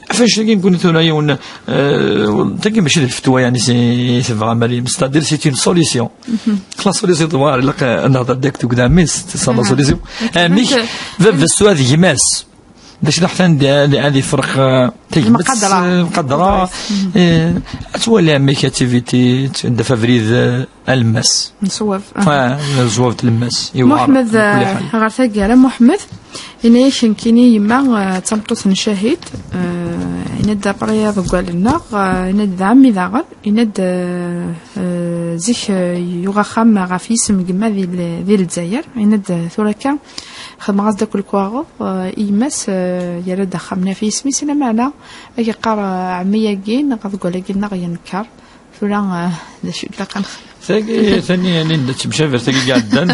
Ɣef annect-agi nekni tura yiwen, eh, tagi mačči d lfetwa, yani, si tebɣa Mariam. C'est-à-dire, c'est une solution. La solution, tebɣa, ilaq, eh, ad nehder direct deg udam-is, c'est ça la solution. Amek, baba-s tura d gma-s. D acu d ḥtan di, di, ad ifreq, eh, tagmat, lmeqadra. Eh, lmeqadra, eh, ad twali amek activité, tdef abrid, eh, alemmas. Nṣewweb. Ah, nṣewweb tlemmast. Iwɛer, Muḥemmed, mkul eh, ḥal. Ɣer taggara, Muḥemmed, yenna-yak nekkini yemma, eh, d tameṭṭut n Cahid, eh, yenna-d après aḍeggal-nneɣ, eh, yenna-d d ɛemmi daɣen, yenna-d, eh, eh, zik, eh, yuɣ axxam ɣef yisem n gma di, di Lezzayer, yenna-d, eh, tura akka, xedmeɣ-as-d akk lekwaɣeḍ, eh, i yemma-s, eh, yerra-d axxam-nni ɣef yisem-is, lameɛna ad yeqqar, eh, ɛemmi-agi neɣ aḍeggal-agi-nneɣ yenker. Tura, eh, d acu i ilaq ad nexdem? Tagi, tani, Linda, d temcabert tagi iɛeddan.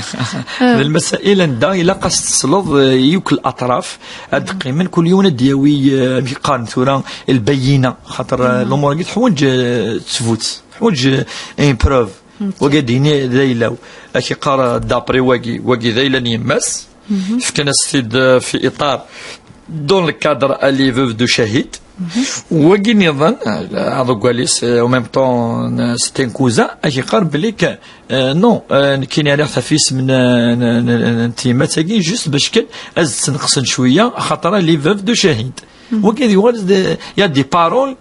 D lmasail anda ilaq ad s-tesleḍ, eh, i yakk laṭraf, ad d-qqimen, kul yiwen ad d-yawi, eh, amek qqaren tura, lbayyina, xaṭer, eh, lumuṛ-agi teḥwaǧ, eh, ttbut, teḥwaǧ, eh, une preuve. Wagi ad d-yini d ayla-w. Ad k-iqqar, eh, d'après wagi, wagi d ayla n yemma-s. Fkan-as-t-id, eh, fi iṭar, dans le cadre à les veuves de Cahid. Wagi niḍen, eh, aḍeggal-is, eh, en même temps, eh, c'est un cousin, ad k-iqqar belli que, eh, non, eh, nekkini rriɣ-t ɣef yisem n, n, n, n tyemmat-agi, juste bac kan ad tt-sneqsen cwiya, axaṭer les veuves de Cahid. Wagi ad yuɣal d, il y a des paroles,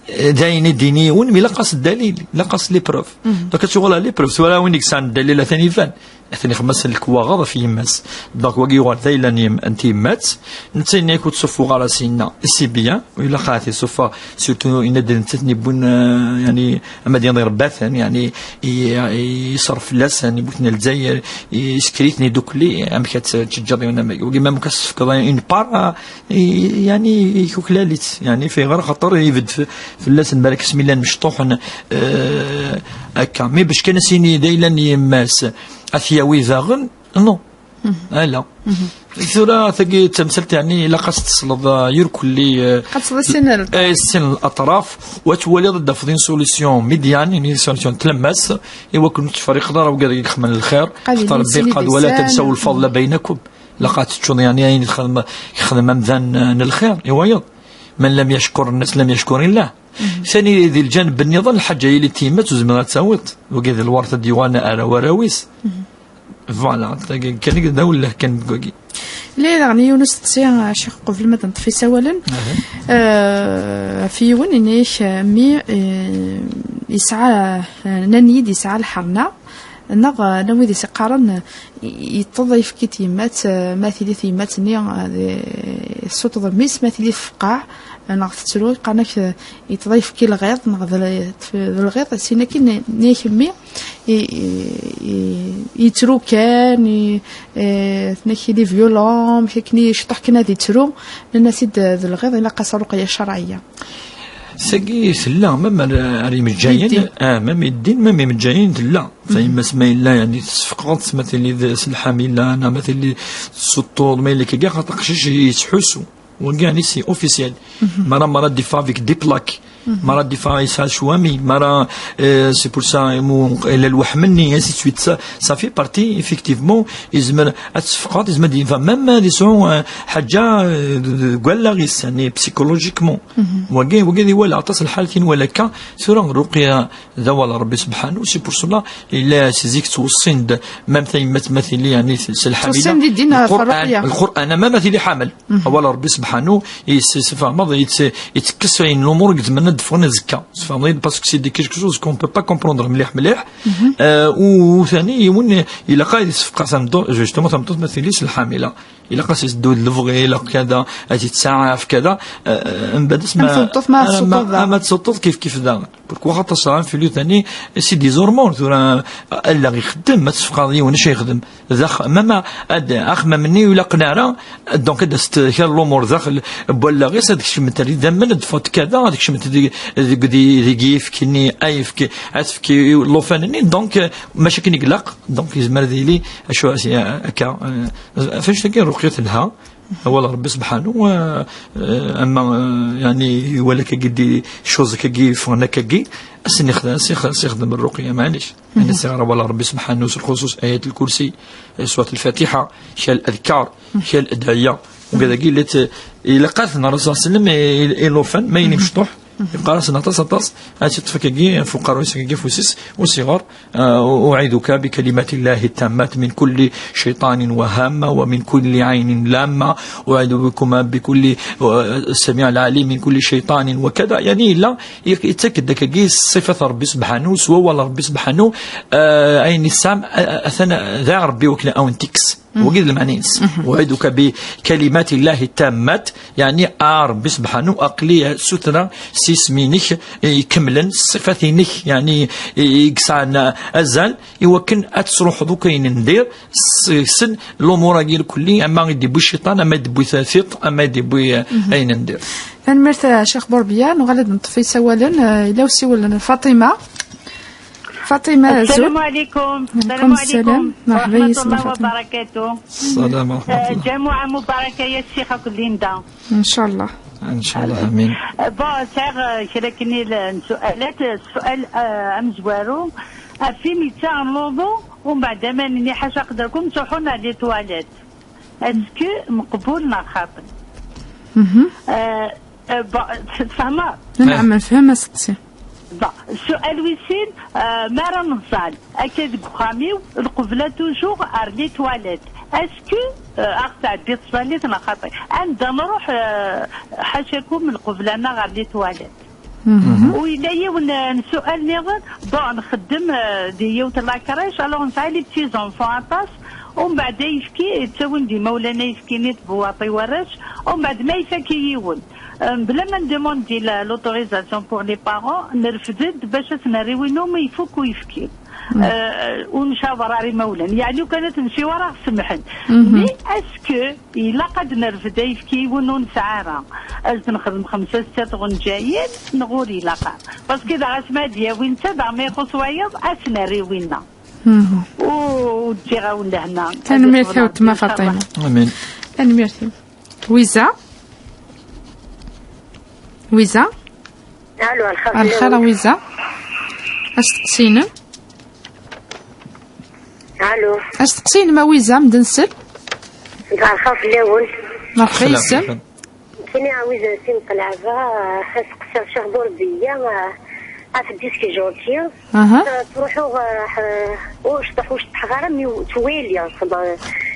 eh, d ayen i d-ini yiwen, mi ilaq-as ddalil, ilaq-as les preuves. Donc ad tuɣal les preuves, tura win i yesɛan ddalil atan iban. Atan ixemmem-as lekwaɣeḍ ɣef yemma-s. Donc wagi yuɣal d ayla n yem-, n tyemmat. Netta yenna-yak ur ttṣuffuɣ ara, s-yenna, c'est bien, ur ilaq ara t-isuffeɣ, surtout yenna-d d nettat i yewwin, eh, yani, ama d-yiniḍ irebba-ten, yani, i, i, iṣerref fell-asen, yewwi-ten ar Lezzayer, i, isker-iten idukli, amek ad t-, teǧǧeḍ yiwen am wagi, ma mumkin ad s-tefkeḍ une part, eh, i, yani, ikuklal-itt, yani, fayɣer, xaṭer ibedd f-, fell-asen, balak asmi llan mecṭuḥen, eh, akka. Mais bac kan ad s-yini d ayla n yemma-s, ad t-yawi daɣen, non. Ala. Tura tagi d tamsalt, yani, ilaq ad s-tesleḍ, eh, irkelli, eh, Ad tesleḍ i sin n eh, sin n laṭraf, u ad twaliḍ ad d-tafeḍ une solution médiane, une solution n tlemmast, i wakken ur tettferriqeḍ ara wigad i ixedmen lxir. Qad xaṭer yili Rebbi yeqqar-d, "ولا تنسوا الفضل بينكم". Ilaq ad teččuḍ, yani, ayen ixdem, ixdem amdan, eh, n lxir, i wayeḍ. من لم يشكر الناس لم يشكر الله. Sani di lǧaneb nniḍen, lḥaǧa yili d tyemmat ur zmireɣ ad tawiḍ. Wagi d lweṛt ad d-yuɣal ar warraw-is. Voilà, tagi kan i d awelleh kan deg wagi. Lli daɣen yiwen usteqsi, a Ccix, qbel ma d-neṭṭef isawalen. Eh, ɣef yiwen, ini-ak, eh, mi, eh, yesɛa, eh, nnan-iyi-d yesɛa lḥerna, neɣ, eh, llan wid i s-iqqaren, eh, yeṭṭeḍ ayefki d tyemmat, eh, ma tili tyemmat-nni, eh, di, tessuṭṭeḍ mmi-s, ma tili tfeqqeɛ, eh, neɣ tettru, qqaren-ak, eh, yeṭṭeḍ ayefki lɣiḍ, neɣ d l-, d lɣiḍ, sin akin, nni-ak mmi, i, i, i, yettru kan, i, eh, tnak il est violent, amek akken i yecṭuḥ kan ad yettru, nnan-as-id d lɣiḍ, ilaq-as ṛuqya ccerɛiyya. Tagi tella, même ar, ar imejjayen, ah, même i ddin, même imejjayen tella. Tayemmat ma yella, yani, tesfeqdeḍ-tt, ma tili d, s lḥamila, neɣ ma tili tessuṭṭuḍ, ma yella kagi, xaṭer aqcic yettḥussu. Wagi, yani, c'est officiel. Mara, mara, des fois avec des plaques. Mara difa yesɛa cwami, mara, euh, c'est pour ça, mu, la lwaḥm-nni, ainsi de suite. Ça, ça fait partie, effectivement, yezmer ad tessefqeḍ, yezmer ad yinfa, même ad yesɛu, euh, ḥaǧa, euh, de, de, deg wallaɣ-is, yani, psychologiquement. Wagi, wagi d iwala, aṭas lḥal tin wala akka, tura Ruqya d awal Rebbi subḥanu, c'est pour cela, illa si zik ttweṣṣin-d, même tayemmat ma tili, yani, s, s lḥamila. Ttweṣṣin di ddin ɣef Lqur'an, Ruqya. Lqur'an, ama ma tili ḥamel. Awal Rebbi subḥanu, yessefhmeḍ, yett-, yettekkes ayen lumuṛ i yezemren ad d-ffɣen azekka. Tfehmeḍ-iyi-d, parce que c'est des quelque chose qu'on peut pas comprendre mliḥ, mliḥ. Euh, u, u tani, yiwen, ilaq ad yessefqeɛ tameddurt, justement, tameddurt ma tili s lḥamila. Ilaq ad s-yeddu d lebɣi, ilaq kada, ad yettsaɛaf kada. Euh, mbeɛd asma, ama tsuṭṭeḍ, ma ama, tsuṭṭeḍ da. Ama tsuṭṭeḍ kif kif da. Pourquoi? Xaṭer sɛan fili tani, c'est des hormones, tura, allaɣ ixeddem, ma tessefqeḍ yiwen, acu yexdem? Dax-, mama, ad, axemmem-nni ur ilaqen ara, donc ad as-t-, kra n lumuṛ daxel n wallaɣ-is, ad kecment ar idammen, ad ffɣent kada, ad kecment deg, deg, deg, deg yifki-nni, ayefki, ad tefki i llufan-nni, donc, euh, mačči akken i ilaq, donc yezmer ad yili, acu, akka, euh, ɣef annect-agi Ruqya telha, awal Rebbi subḥanu, euh, euh, ama, euh, yani, wala akkagi di, choses akkagi, ffɣen akkagi, ad sen-ixdem, ad s-ix-, ad s-ixdem Ruqya, maɛlic. Ayen i s-yeɣra wala Rebbi subḥanu s lxuṣuṣ ayat lkursi, surat lfatiḥa, kra n adkar, kra n adɛiya. Ugad-agi, ilaq ad t-nerr s sellem i, i, i llufan, ma yili mecṭuḥ, yeqqar-asen aṭas, aṭas, ad tt-iṭṭef akkagi, ɣef uqerruy-is akkagi, afus-is, u s-iɣer, آه، أعيذك بكلمات الله التامات من كل شيطان وهامة ومن كل عين لامة، أعيذكما بكل، آه، السميع العليم من كل شيطان وكذا. يعني، لا، يتأكد لك صفة ربي سبحانه، سوى ولا ربي سبحانه، آه، أين السام، آه، أثناء ذا ربي وكلا أو انتكس. وقيد المعنيس. أعيذك بكلمات الله التامات، يعني، آه، ربي سبحانه، أقلي سترة سيس مينك، إيه، كملا صفاتينك، يعني، إيه، يقصعنا أزال، iwakken ad tesruḥeḍ akk ayen n dir, s-, sen lumuṛ-agi lkulli, ama i d-yewwi cciṭan, ama i d-yewwi tiṭ, ama i d-yewwi, eh, ayen n dir. Tanemmirt, eh, Ccix Burbiya. Nuɣal ad neṭṭef isawalen, eh, yella usiwel n Faṭima. Faṭima, السلام azul. عليكم. السلام عليكم عليكم. مرحبا ورحمة يسلمك الله فاطمة. وبركاته. السلام ورحمة آه، الله. جمعة مباركة يا الشيخة كليندا. إن شاء الله. إن شاء الله، آمين. آه، bon، sɛiɣ, آه، kra kni n su'alat. السؤال, آه، amezwaru, ɣef win yettaɣen luḍu, umbeɛd aman-nni ḥaca qedrakum ttruḥun ɣer les toilettes. Est-ce que meqbul neɣ xaṭi? Mhm. Euh, euh, bon, tfehmeḍ? Naɛam, nefhem aseqsi. Bon, السؤال wis sin, euh, mi ara neẓẓal akka deg uxxam-iw, lqebla toujours ɣer les toilettes. Est-ce que, euh, ad ɣ-tɛeddi tẓallit neɣ xaṭi? Anda nruḥ, euh, ḥacakum, lqebla-nneɣ ɣer les toilettes. Mhm. U yella yiwen, euh, n su'al niḍen, bon, nxeddem, euh, di yiwet la crèche, alors nesɛa les petits enfants aṭas, umbeɛd ayefki, ttawin-d imawlan ayefki-nni d buwaṭi warrac, umbeɛd ma ifak i yiwen. Euh, bla ma ndemandi la, l'autorisation pour les parents, nerfed-d bac ad s-nerr i winu mi ifuk uyefki. Euh, ur ncawer ara imawlan. Yeɛni, ukan ad t-nciwer, ad ɣ-semḥen. Mais est-ce que ilaq ad nerfed ayefki i win ur nesɛi ara? Ad t-nexdem xemsa, setta tɣenǧayin, neɣ ur ilaq ara? Parce que daɣ asmi ad d-yawi netta, daɣ ma ixuṣ wayeḍ, ad s-nerr i winna. U, u ǧǧiɣ-awen lehna. Tanemmirt-iw, weltma Faṭima. Amin. Tanemmirt-iw. Wiza? Wiza? Allo, lxir fell-awen. Lxir a Wiza. Asteqsi-inem? Allo. Asteqsi-inem a Wiza, m-d nsel? Lxir fell-awen. Merḥba yis-m. Kini a Wiza, sin qelɛba, asteqsi ɣef Ccix Burbiya, ɣef disque jockey. Aha. Ttruḥuɣ, eh, ur ceṭṭeḥ, ur ceṭṭḥeɣ ara, mi ttwaliɣ, xedmeɣ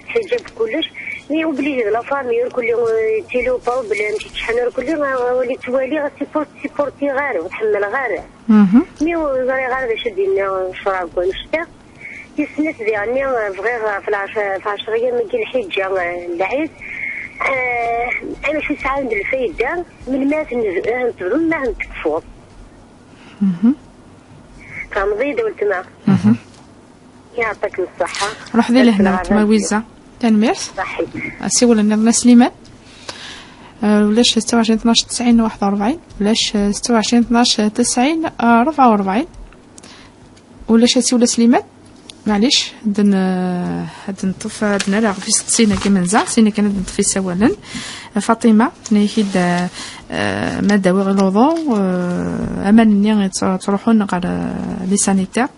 lḥiǧab kullec, mi obligé d la famille, ur kulli, eh, yettili uproblème, ččḥen, ur kulli, eh, wali ttwaliɣ, sipur-, sipurtiɣ ara, ur ḥemmleɣ ara. Mhm. Mi ur ẓriɣ ara d acu d-yenna ccṛeɛ deg wannect-a. Tis snat diɣenni, eh, bɣiɣ, eh, ɣef lɛec-, ɣef lɛecṛa-yam-agi lḥiǧa, eh, n lɛid, eh, amek i sɛan d lfayda, melmi ara ten-, ara ten-tebdem, melmi ara ten-tekfuḍ? Mhm. Tfehmeḍ-iyi-d, weltma? Mhm. Yeɛṭik ṣṣeḥḥa. Ruḥ di lehna, weltma Wiza. Tanemmirt. Ṣaḥi. Asiwel nniḍen a Sliman. Euh, ulac ستة وعشرين اثناش تسعين واحد وأربعين، ulac ستة وعشرين اثناش تسعين أربعة وأربعين. Ulac asiwel a Sliman? Maɛlic, ad n-, ad neṭṭef, ad nerr ɣef isteqsiyen-agi menza, sin akken ad neṭṭef isawalen. Faṭima, tenna-ak-id, eh, eh, ma d-awiɣ luḍu, eh, aman-nni yettru-, ttruḥun ɣer, eh, les sanitaires.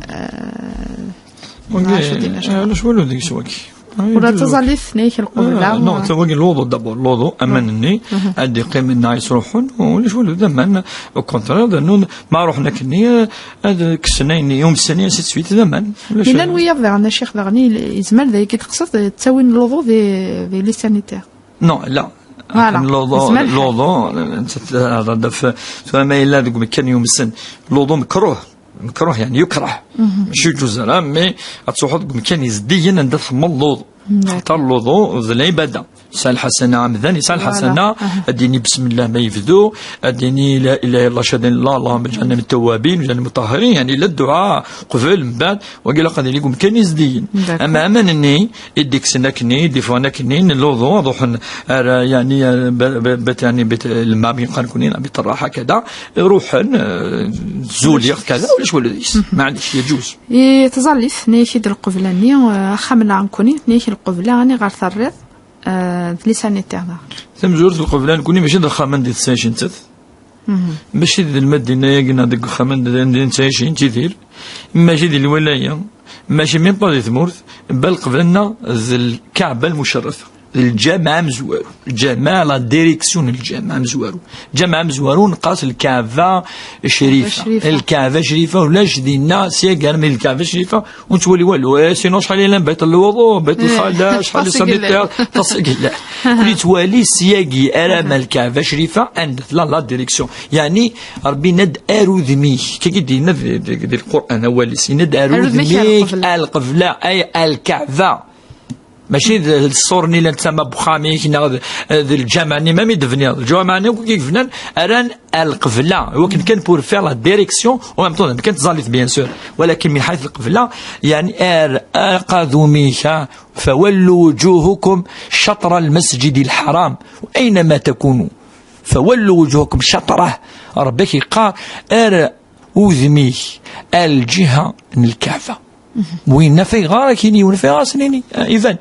Eh, Wagi, ma acu din, acu eh, ulac walu deg-s wagi. Ah, ula d yellu. Taẓallit, tenna-ak lqebla. Ah, non, ta wagi luḍu d'abord, luḍu, aman-nni, ad d-iqqimen neɣ yesruḥun, ulac walu d aman, au contraire, d annun, ma ruḥen akkenni, eh, ad kksen ayen yumsen, ainsi de suite, d aman. Ulac. Llan wiyaḍ daɣen, a ccix, daɣen, i-, yezmer d ayagi teqseḍ, ttawin luḍu di, di les sanitaires. Non, la. Voilà. Luḍu, yezmer lḥal. Luḍu, eh, netta tehder ɣef, tura ma yella deg umekkan yumsen, luḍu mekruh. Mekruh, yeɛni yukreh. Mačči yeǧuz ara, mais ad truḥeḍ deg umkan izeddigen anda tḥemmleḍ luḍu. D'accord. Xaṭer luḍu d lɛibada. Yesɛa lḥasana amdan, yesɛa lḥasana, ad d-yini bismillah ma yebdu, ad d-yini la ilaha illallah, ashhadu an la ilaha illallah, Allahumma ij'alna min at-tawwabin, waj'alna min al-mutatahhirin, yeɛni la dduɛa, qbel, mbeɛd, wagi ilaq ad yili deg umkan izeddigen. D'accord. Ama aman-nni, i d-ikksen akkenni, i d-iffɣen akkenni, n luḍu, ad ruḥen ar, yeɛni, ar, be-, be-, bet, yeɛni, bet, lma, mi qqaren kunni, bet rraḥa, kada, ruḥen, eh, zuliɣ, kada, ulac walu deg-s. Maɛlic, yeǧuz. I tẓallit, tenna-ak-id lqebla-nni, eh, axxam-nneɣ nekkni, tenna-ak lqebla, ani ɣer terriḍ, eh, d les sanitaires daɣen. Tamezwarut, lqebla nekkni, mačči d axxam anda i tettɛic nettat. Mačči d lmadina-agi neɣ deg uxxam anda, anda nettɛic, nettidir. Mačči di lwilaya, mačči même pas di tmurt, bal qebla-nneɣ d Lkaɛba lmucerrafa. D lǧameɛ amezwaru. Lǧameɛ, la direction n lǧameɛ amezwaru. Lǧameɛ amezwaru neqqar-as Lkaɛba Crifa. Crifa. Lkaɛba Crifa, ulac dinna, syagi armi d Lkaɛba Crifa, ur nettwali walu. Eh, sinon, acḥal yellan Bayt Lwuḍu, Bayt Lxala, acḥal aṭas i yellan. Sanitaire, aṭas i yellan. Ur nettwali syagi arma Lkaɛba Crifa, anda tella la direction. Yeɛni, Ṛebbi yenna-d, "Ar udem-ik." Kagi d-yenna di, di, di Lqur'an awal-is. Yenna-d, "Ar udem-ik, ar lqebla, ay, ar lkaɛba." Mačči d, d ṣṣur-nni llan tama n uxxam-ik, neɣ d, d lǧameɛ-nni, ma mi d-bniḍ. Lǧameɛ-nni akk i yebnan, rran ar lqebla. Iwakken kan pour faire la direction, en même temps, kan tẓallit, bien sûr. Walakin min ḥayt lqebla, yeɛni, ar, ar qadum-ik, ha, "Fawallu wujuhakum catra al-masjid al-haram, wa aynama takunu." Fawallu wujuhakum catrah. Ṛebbi ak-yeqqar, ar udem-ik ar lǧiha n Lkaɛba. Winna ɣef ayɣer ad k-yini yiwen, ɣef ayɣer ad s-nini, eh, iban.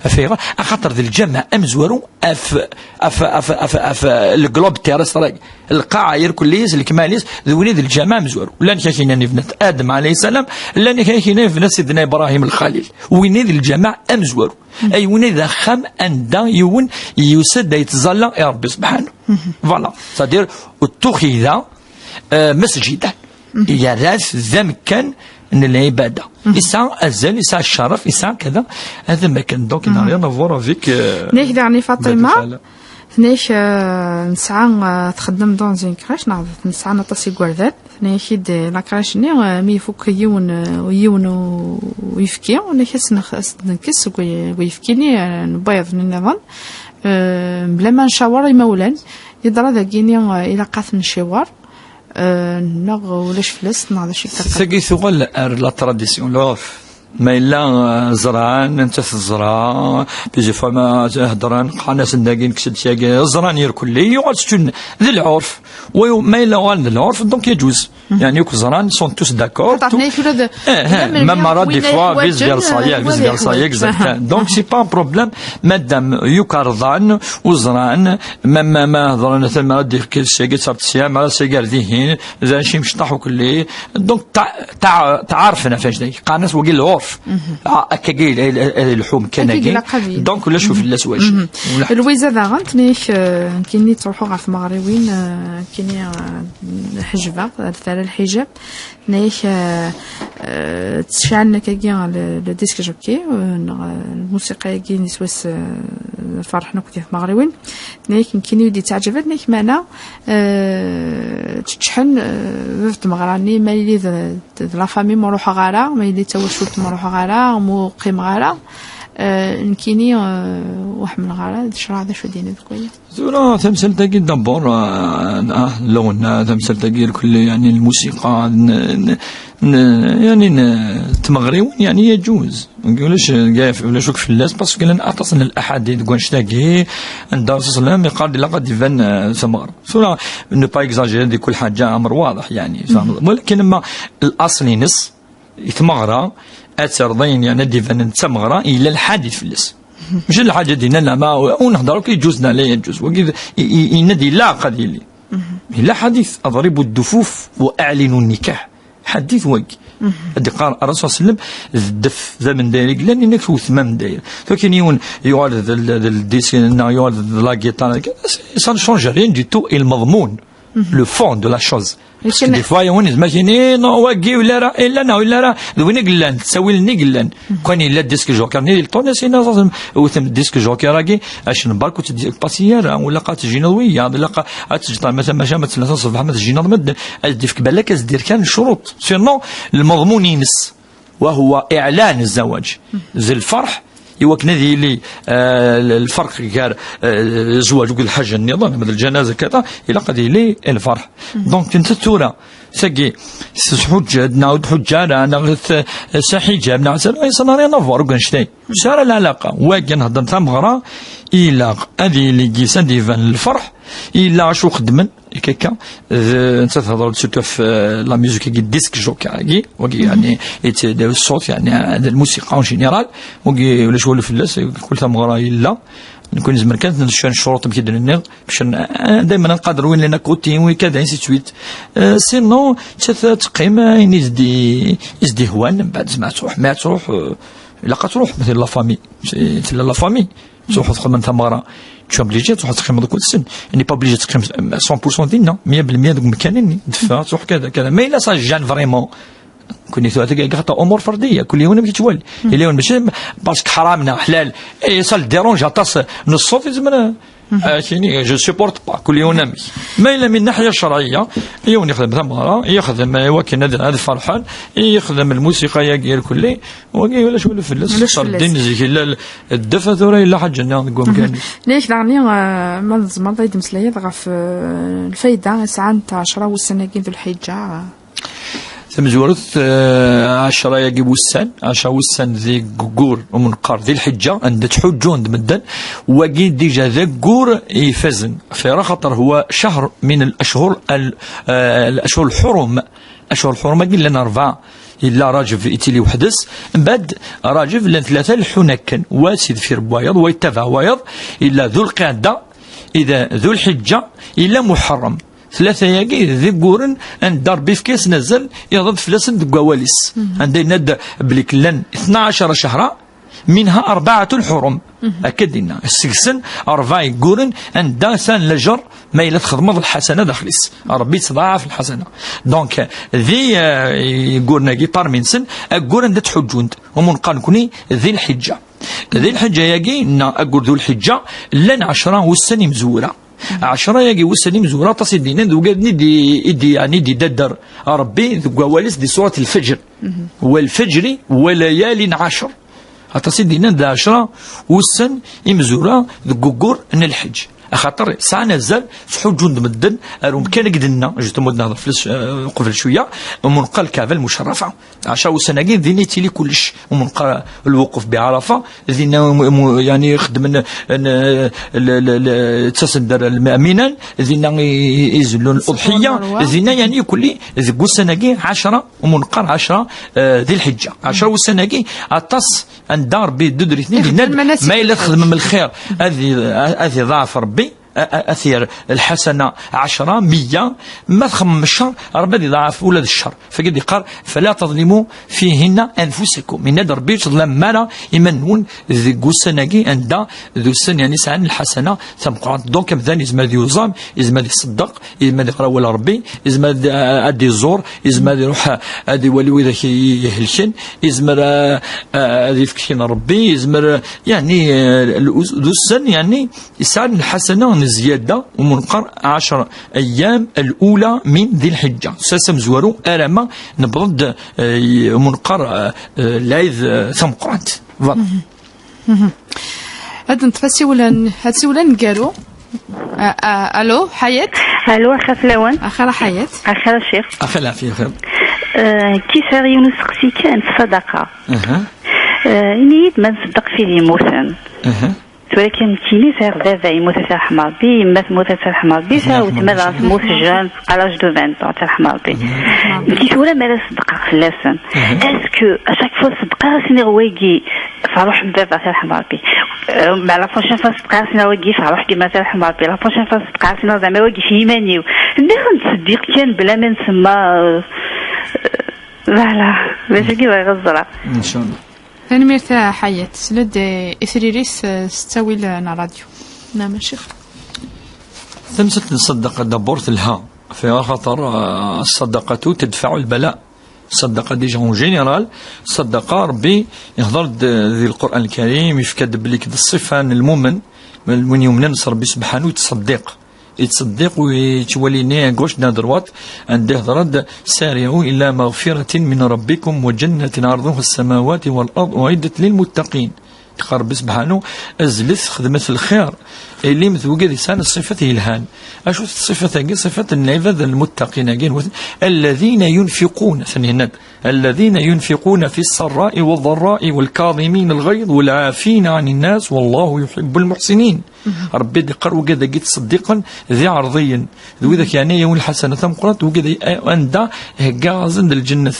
Ɣef ayɣer? Axaṭer d lǧameɛ amezwaru ɣef, ɣef, ɣef, ɣef, ɣef le globe terrestre, lqaɛa irkelli-s, lekmal-is, d win i d lǧameɛ amezwaru. Llan kra k-inan ibnat Adem alayhi salam, llan kra k-inan ibnat Sidna Ibrahim Lxalil. Win i d lǧameɛ amezwaru. Ay win i d axxam anda yiwen yusa-d ad yettẓalla i Ṛebbi subḥanahu. Voilà. C'est-à-dire, اتخذ, euh, مسجدا. Yerra-t d amekkan n lɛibada. Yesɛa azal, yesɛa cceref, yesɛa kada. Ad amekkan, donc, il n'a rien à voir avec, euh, Nnek daɣen i Faṭima. Tenna-ak, euh, nesɛa, euh, txeddem dans une crèche, neɣ nesɛa aṭas n yigerdan. Tenna-ak-id, eh, la crèche-nni, eh, mi ifuk yiwen, eh, yiwen u-, uyefki, tenna-ak ad s-nex-, ad s-d-nekkes seg uy-, uyefki-nni, eh, n wayeḍ-nni nniḍen, eh, mebla ma ncawer imawlan. Yeḍra dagini, eh, ilaq ad ten-nciwer, eh, neɣ ulac fell-as, neɣ d acu i d-, tagi tuɣal ar la tradition, lɛurf. Ma yella, eh, ẓran, nettat teẓra, plusieurs fois ma heddren, qqaren-asen dagi, nekkes-d syagi, ẓran irkelli, yuɣal s-, d lɛurf. Wa yu-, ma yella uɣal d lɛurf, donc yeǧuz. Yeɛni, akk ẓran, sont tous d'accord. Xaṭer, tout, tenna-ak ula d, eh, eh, même mara des fois, vice versa, eh, vice versa, exact. Donc, c'est pas un problème. Madame, yukarḍan, u ẓran, même ma, ma heddren, atan mara d-yekkes syagi, tabṭ sya, mara syagi ar dihin, d acu imecṭaḥ ukelli. Donc, ta-, ta-, taɛerfen ɣef wannect-agi. Qqaren-as wagi lɛurf. Ah, akkagi, eh, eh, eh, lḥum kan-agi. Akkagi ilaq ad yili. Donc, ulac fell-as wacemma. Lwiza daɣen, tenna-ak, eh, nekkini ttruḥuɣ ɣer tmeɣriwin, eh, nekkini, eh, ḥejbeɣ, tara lḥijab. Tenna-ak, eh, eh, ttcɛalen akkagi le, le disque jockey, eh, neɣ, eh, lmusiqa-agi n iswas, eh, ferḥen akk di tmeɣriwin. Tenna-ak, nekkini ur d-yettaɛǧab, tenna-ak, meɛna, eh, ččeḥen, eh, bab n tmeɣra-nni, ma yili d, d, d la famille, ma ruḥeɣ ara, ma yili d tawacult, ma ruḥeɣ ara, ma ur qqimeɣ ara, eh, nekkini, eh, ur ḥemmleɣ ara, d ccṛeɛ d acu ad d-yini deg waya? Tura, tamsalt-agi, d'abord, eh, ah, lɣenna, tamsalt-agi, irkelli, yeɛni, lmusiqa, n, n, n, yeɛni, n, tmeɣriwin, yeɛni, yeǧuz. Ulac, ulac akk fell-as, parce que llan aṭas n laḥadit deg wannect-agi, anda Ṛṛasul sallam yeqqar-d ilaq ad d-iban, eh, tameɣra. Tura, ne pas exagérer di kul ḥaǧa, amr waḍeḥ, yeɛni, tfehmeḍ. Walakin ma l'aṣl-ines, I tmeɣra, ad terreḍ ayen, yeɛni, ad d-ibanen d tameɣra, yella lḥadit fell-as. Mačči d lḥaǧa d-yenna, la, ma, ur nehder akk, yeǧǧuz neɣ la yeǧǧuz. Wagi d, i, i, yenna-d ilaq ad yili. Yella ḥadit, أضربوا الدفوف وأعلنوا النكاح. Ḥadit wagi. Ad d-iqqar Rasul sallam, d ddef d amendayer i yellan, inek tewtem amendayer. Tura kan yiwen yuɣal d, d, d, d ldis, neɣ yuɣal d la guitare, ça ne change rien du tout, il مضمون, le fond de la chose. Parce que des fois, yiwen yezmer ad yini, non, wagi ur yelli ara, illa neɣ ur yelli ara, d win i yellan, d ttawil-nni i yellan. Kan yella disque jockey-nni di lṭun, as-yini, wtem disque jockey-agi, acu n bark ur tt-, pasi ara, ur ilaq ad tejjineḍ wiyaḍ, ilaq ad teǧǧeḍ, ma, ma, ma tella taṣebḥ, ma tejjineḍ medden, ad d-ifk balak, ad s-d-yerr kan ccruṭ. Sinon, lmeḍmun-ines, وهو إعلان الزواج. D lferḥ, i wakken ad yili, eh, lferq gar, eh, zzwaǧ akked lḥaǧa nniḍen, ama d lǧanaza, kada, ilaq ad yili lferḥ. Donc, netta tura, tagi, s-, tḥuǧǧa-d, neɣ ur tḥuǧǧa ara, neɣ t-, s aḥiǧab, neɣ s-, ça n'a rien à voir, akk annect-a. Ur sɛi ara lɛalaqa. Wagi, nhedder tameɣra, ilaq ad yili gis ad d-iban lferḥ, illa acu xeddmen, akka, d, netta thedder-d surtout ɣef, eh, la musique-agi, disque jockey-agi, wagi, yeɛni, yetteddaw ṣṣut, yeɛni, d lmusiqa en général, wagi, ulac walu fell-as, kul tameɣra yella. Nekk nezmer kan ad neccan ccruṭ amek i d-nenniḍ, bac n-, eh, daymen ad nqader win llan à côté, win kada, ainsi de suite. Eh, sinon, nettat ad teqqim, eh, ayen i s-d-, i s-d-ihwan, mbeɛd zma ad truḥ, ma ad truḥ, eh, ilaq ad truḥ, ma tella la famille. Si tella la famille. Tṛuḥeḍ txedmeḍ tameɣra, tu es obligé tṛuḥeḍ teqqimeḍ akked-sen. Il n'est pas obligé teqqimeḍ cent pour cent dinna, meyya belmeyya deg umkan-nni. Teffeɣ, tṛuḥ kada, kada. Ma yella ça gêne vraiment. Kuni tura tagi, xaṭer umur ferdiya, kul yiwen amek yettwali. Yella yiwen mačči parce que ḥaram neɣ ḥlal. Et ça le dérange aṭas n ṣṣut, yezmer a, a, kini, je supporte pas, kul yiwen amek. Ma yella min naḥya ccerɛiyya, yiwen yexdem tameɣra, yexdem i wakken ad, ad ferḥen, yexdem lmusiqa-yagi irkelli, wagi ulac walu fell-as. Ulac xaṭer fell-as. Din zik yella l-, ddef, tura yella ḥaǧa-nni deg wamkan. Nniɣ-ak daɣen, eh, ma tzemreḍ ad yi-d-meslayeḍ ɣef, eh, lfayda i sɛant ɛecra wussan-agi d lḥiǧa. Tamezwarut, eh, ɛecra-agi wussan, ɛecra wussan di ggur, um neqqar di lḥiǧa, anda ttḥuǧǧun-d medden, wagi dija d aggur ifazen. Xir axaṭer huwa cahr min al-ashhur al-, eh, al-ashhur al-hurum. Ashhur al-hurum-agi llan rebɛa. Yella Rajeb ittili weḥd-s, mbeɛd Rajeb llan tlata leḥḥun akken, wa si deffir n wayeḍ, wa yettabaɛ wayeḍ, yella Dhu Lqeɛda, yella Dhu Lḥiǧǧa, yella Muḥerrem. Tlata-agi d igguren anda Rebbi yefka-yasen azal, iɣḍeb fell-asen deg wawal-is. Anda yenna-d belli llan tnaɛac cehra, منها أربعة حرم. Akka d-yenna. Seg-sen rebɛa igguren anda sɛan lajer ma yella txedmeḍ lḥasana daxel-is. Rebbi yettḍaɛaf lḥasana. Donc, di, eh, igguren-agi, parmi-nsen, aggur anda ttḥuǧǧunt. Um neqqar nekni di lḥiǧǧa. Di lḥiǧǧa-agi, neɣ aggur d lḥiǧǧa, llan ɛecra ussan imezwura. Ɛecra-agi wussan imezwura, aṭas i d-yennan d ugaden i d-, i d-, yeɛni i d-idadder Rebbi deg wawal-is di surat Lfeǧr. Walfeǧri walayalin ɛecr. Aṭas i d-yennan d ɛecra wussan imezwura deg uggur n lḥeǧ. Axaṭer sɛan azal, ttḥuǧǧun-d medden ar umkan i d-nenna, justement, nehder fell-as, eh, qbel cwiya, um neqqar Lkaɛba Lmucerrafa. Ɛecra ussan-agi, din i yettili kullec. Um neqqar lwuquf bi Ɛarafa, dinna, mu-, mu-, yeɛni, xeddmen, n-, l-, l-, l-, ttasen-d ar Lminan, dinna i, i, i zellun Ṣṣeḥḥa uḍḥiyya, lmerwa. Dinna, yeɛni, kulli, deg ussan-agi, ɛecra, um neqqar ɛecra, eh, di lḥeǧǧa. Ɛecra ussan-agi, aṭas anda Rebbi yeddu-d, yenna-d, ma yella txedmem lxir, ad i-, ad iḍaɛef Rebbi, a-, a-, ad t-yerr lḥasana ɛecra, meyya, ma txemmem ccer, Rebbi ad iḍaɛef ula d ccer. Fagi d-yeqqar, فلا تظلموا فيهن أنفسكم. Yenna-d Rebbi, ur teḍlamem ara iman-nwen deg ussan-agi, anda d ussan, yeɛni, sɛan lḥasana tameqqrant. Donc, amdan yezmer ad yuẓam, yezmer ad iṣeddeq, yezmer ad iqra awal Rebbi, yezmer ad, ad d-iẓur, yezmer ad iruḥ ad iwali widak i-, ihelken, yezmer a-, a-, ad yefk kra n Rebbi, yezmer, yeɛni, eh, l-, us-, d ussan, yeɛni, yesɛan lḥasana n zzyada, um neqqar ɛecra أيام الأولى من ذي الحجة. Ass amezwaru, arama newweḍ-d, eh, um neqqar, eh, eh, lɛid, eh, tameqqrant. Voilà. Ad neṭṭef asiwel n-, asiwel aneggaru. A-, a-, alo, Ḥayat? Alo, axir fell-awen. Axir a Ḥayat. Axir a Ccix. Axir a Ḥayat. Eh, kis ar yiwen usteqsi kan, ṣṣadaqa. Aha. Eh, ini-yi-d ma nṣeddeq f wid yemmuten. Aha. Tura kan nekkini sɛiɣ baba yemmut ad t-yerḥem Rebbi, yemma temmut ad tt-yerḥem Rebbi, sɛiɣ weltma daɣ temmut jeune, à l'âge de vingt ans, ad tt-yerḥem Rebbi. Nekki tura mi ara ṣeddqeɣ fell-asen, est-ce que à chaque fois ṣeddqeɣ ad s-iniɣ wagi ferruḥ n baba ad t-yerḥem Rebbi? Euh, mais la prochaine fois ṣeddqeɣ ad s-iniɣ wagi ferruḥ n yemma ad t-yerḥem Rebbi. La prochaine fois ṣeddqeɣ ad s-iniɣ zeɛma wagi f yiman-iw. Nniɣ nettseddiq kan bla ma nsemma, euh, euh, voilà, d acu i bɣiɣ ad ẓreɣ. Inchallah. Tanemmirt a Ḥayat. Sla-d i tririt, eh, s ttawil, eh, n ṛṛadyu. Naam, a Ccix. Tamsalt n ṣṣadaqa, d'abord, telha. Ɣef axaṭer, eh, ṣṣadaqatu tedfaɛu lbala. Ṣṣadaqa, déjà, en général, ṣṣadaqa, Ṛebbi ihḍer-d, eh, di Lqur'an Lkarim, yefka-d belli d ṣṣifa n lmumen, win yumnen s Ṛebbi subḥanu, yettṣeddiq. Yettṣeddiq u yettwali-ni à gauche, à droite, anda ihḍer-d: سارعوا إلى مغفرة من ربكم وجنة عرضها السماوات والأرض أعدت للمتقين. Yeqqar Ṛebbi subḥanu: azlet, xedmet lxir, ilimt d wigad yesɛan ṣṣifat yelhan. Acu-t ṣṣifat-agi? Ṣṣifat n lɛibad lmuttaqin-agi, الذين ينفقون, atan yenna-d: الذين ينفقون في السراء والضراء والكاظمين الغيظ والعافين عن الناس والله يحب المحسنين. Ṛebbi d-iqqar wigad-agi ttṣeddiqen d iɛerḍiyen, d widak yeɛni yiwen lḥasana tameqqrant, wigad ay-, anda heggaɣ-asen d lǧennet,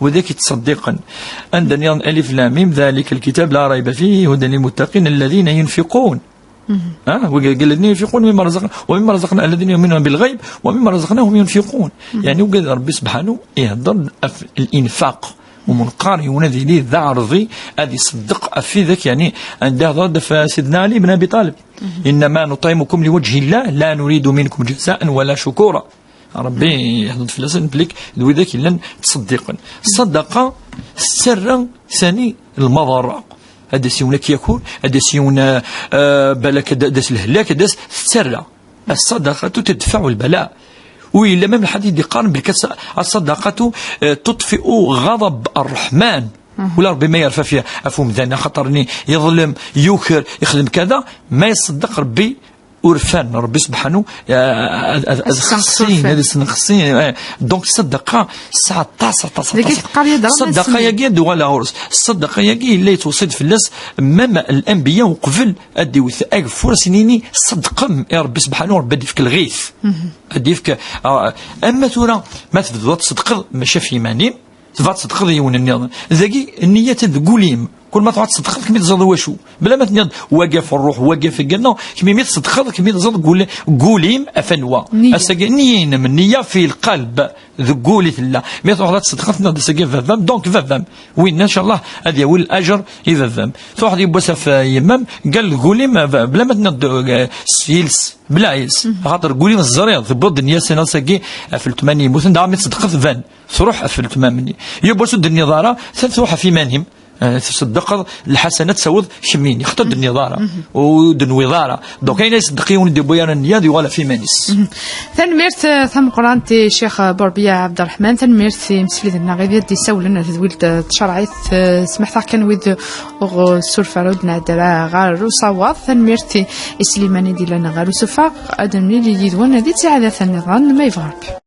widak yettṣeddiqen. Anda nniḍen: ألف لام ميم ذلك الكتاب لا ريب فيه هدى للمتقين الذين ينفقون. Ah, wigad الذين ينفقون مما رزقنا، ومما رزقنا، الذين يؤمنون بالغيب ومما رزقناهم ينفقون. Yeɛni wigad Ṛebbi subḥanu ihedder ɣef l-infaq. Umenqar yiwen ad yili d aɛerḍi, ad iṣeddeq ɣef widak, yeɛni anda ihḍer-d ɣef Sidna Ali ibn Abi Ṭalib: إنما نطعمكم لوجه الله لا نريد منكم جزاء ولا شكورا. Ṛebbi ihḍer-d fell-asen belli d widak yellan ttṣeddiqen. Ṣṣadaqa tettarra sani lmaḍerra. Ad d-as yiwen ad k-yaker, ad d-as yiwen, eh, eh, balak ad d-as lehlak, ad d-as tettarra. الصدقة تدفع البلاء. وإلا même الحديث يقارن بالك الص-، الصدقة، آه، تطفئ غضب الرحمن. ولا ربي ما يرفع فيها أفهم ذانا خطرني يظلم، يوكر، يخدم كذا، ما يصدق ربي. Urfan, Ṛebbi subḥanu, eh, ad, ad, ad xessin, ad sneqsin, eh. Donc, ṣṣadaqa, tesɛa aṭas, aṭas, aṭas. Ṣṣadaqa-yagi ad uɣaleɣ ɣur-s. Ṣṣadaqa-yagi yella yettweṣṣi-d fell-as, même l'anbiya uqbel ad d-iwet ageffur, ad s-nini, ṣeddqem i Ṛebbi subḥanu, Ṛebbi ad d-ifk lɣit. Ad d-ifk, ah, ama tura, ma tebduḍ ad tṣeddqeḍ, maca f yiman-im, tebɣa ad tṣeddqeḍ yiwen nniḍen. Dagi, nniya-tt deg wul-im. Kul ma tebɣa ad tṣeddqeḍ, kemmi teẓriḍ i wacu. Bla ma tenniḍ, wagi ɣef ṛṛuḥ, wagi ɣef igenna, kemmi mi tṣeddqeḍ, kemmi teẓriḍ deg wul-, deg wul-im ɣef anwa. Nniya. Ass-agi, nniya-inem, nniya fi lqalb, deg wul i tella. Mi tṛuḥeḍ ad tṣeddqeḍ, tenniḍ-d ass-agi baba-m, donc baba-m. Winna, ncallah, ad yawi lajer i baba-m. Tṛuḥeḍ yiwwas ɣef, eh, yemma-m, gal deg wul-im, eh, bla ma tenniḍ-d, eh, s yiles, bla yiles. Axaṭer deg wul-im teẓriḍ, tewwiḍ-d nniya-s, tenniḍ ass-agi ɣef letma-nni yemmuten, daɣ mi tṣeddqeḍ tban. Tṛuḥ ɣef letma-nni. Yiwwas ur d-tenniḍ ara, ta tṛuḥ ɣef iman-im. Eh, tṣeddqeḍ lḥasana ad tawiḍ kemmini, xaṭer ur d-tenniḍ ara, ur d-tenwiḍ ara. Donc, ayen ay iṣeddeq yiwen ur d-yewwi ara nniya, ad yuɣal ɣef iman-is. Tanemmirt, eh, tameqqrant i Ccix Burbiya Ɛebderreḥman, tanemmirt i yimesliyen-nneɣ i d-isawlen ɣer tedwilt, eh, tcerɛit, eh, smeḥteɣ kan wid ur suref ara ur d-nɛeddi ara ɣer usawaḍ. Tanemmirt i, i Sliman i d-illan ɣer usuffeɣ, ad nemlil yid-wen di ttiɛadatin nniḍen, ma yebɣa Ṛebbi.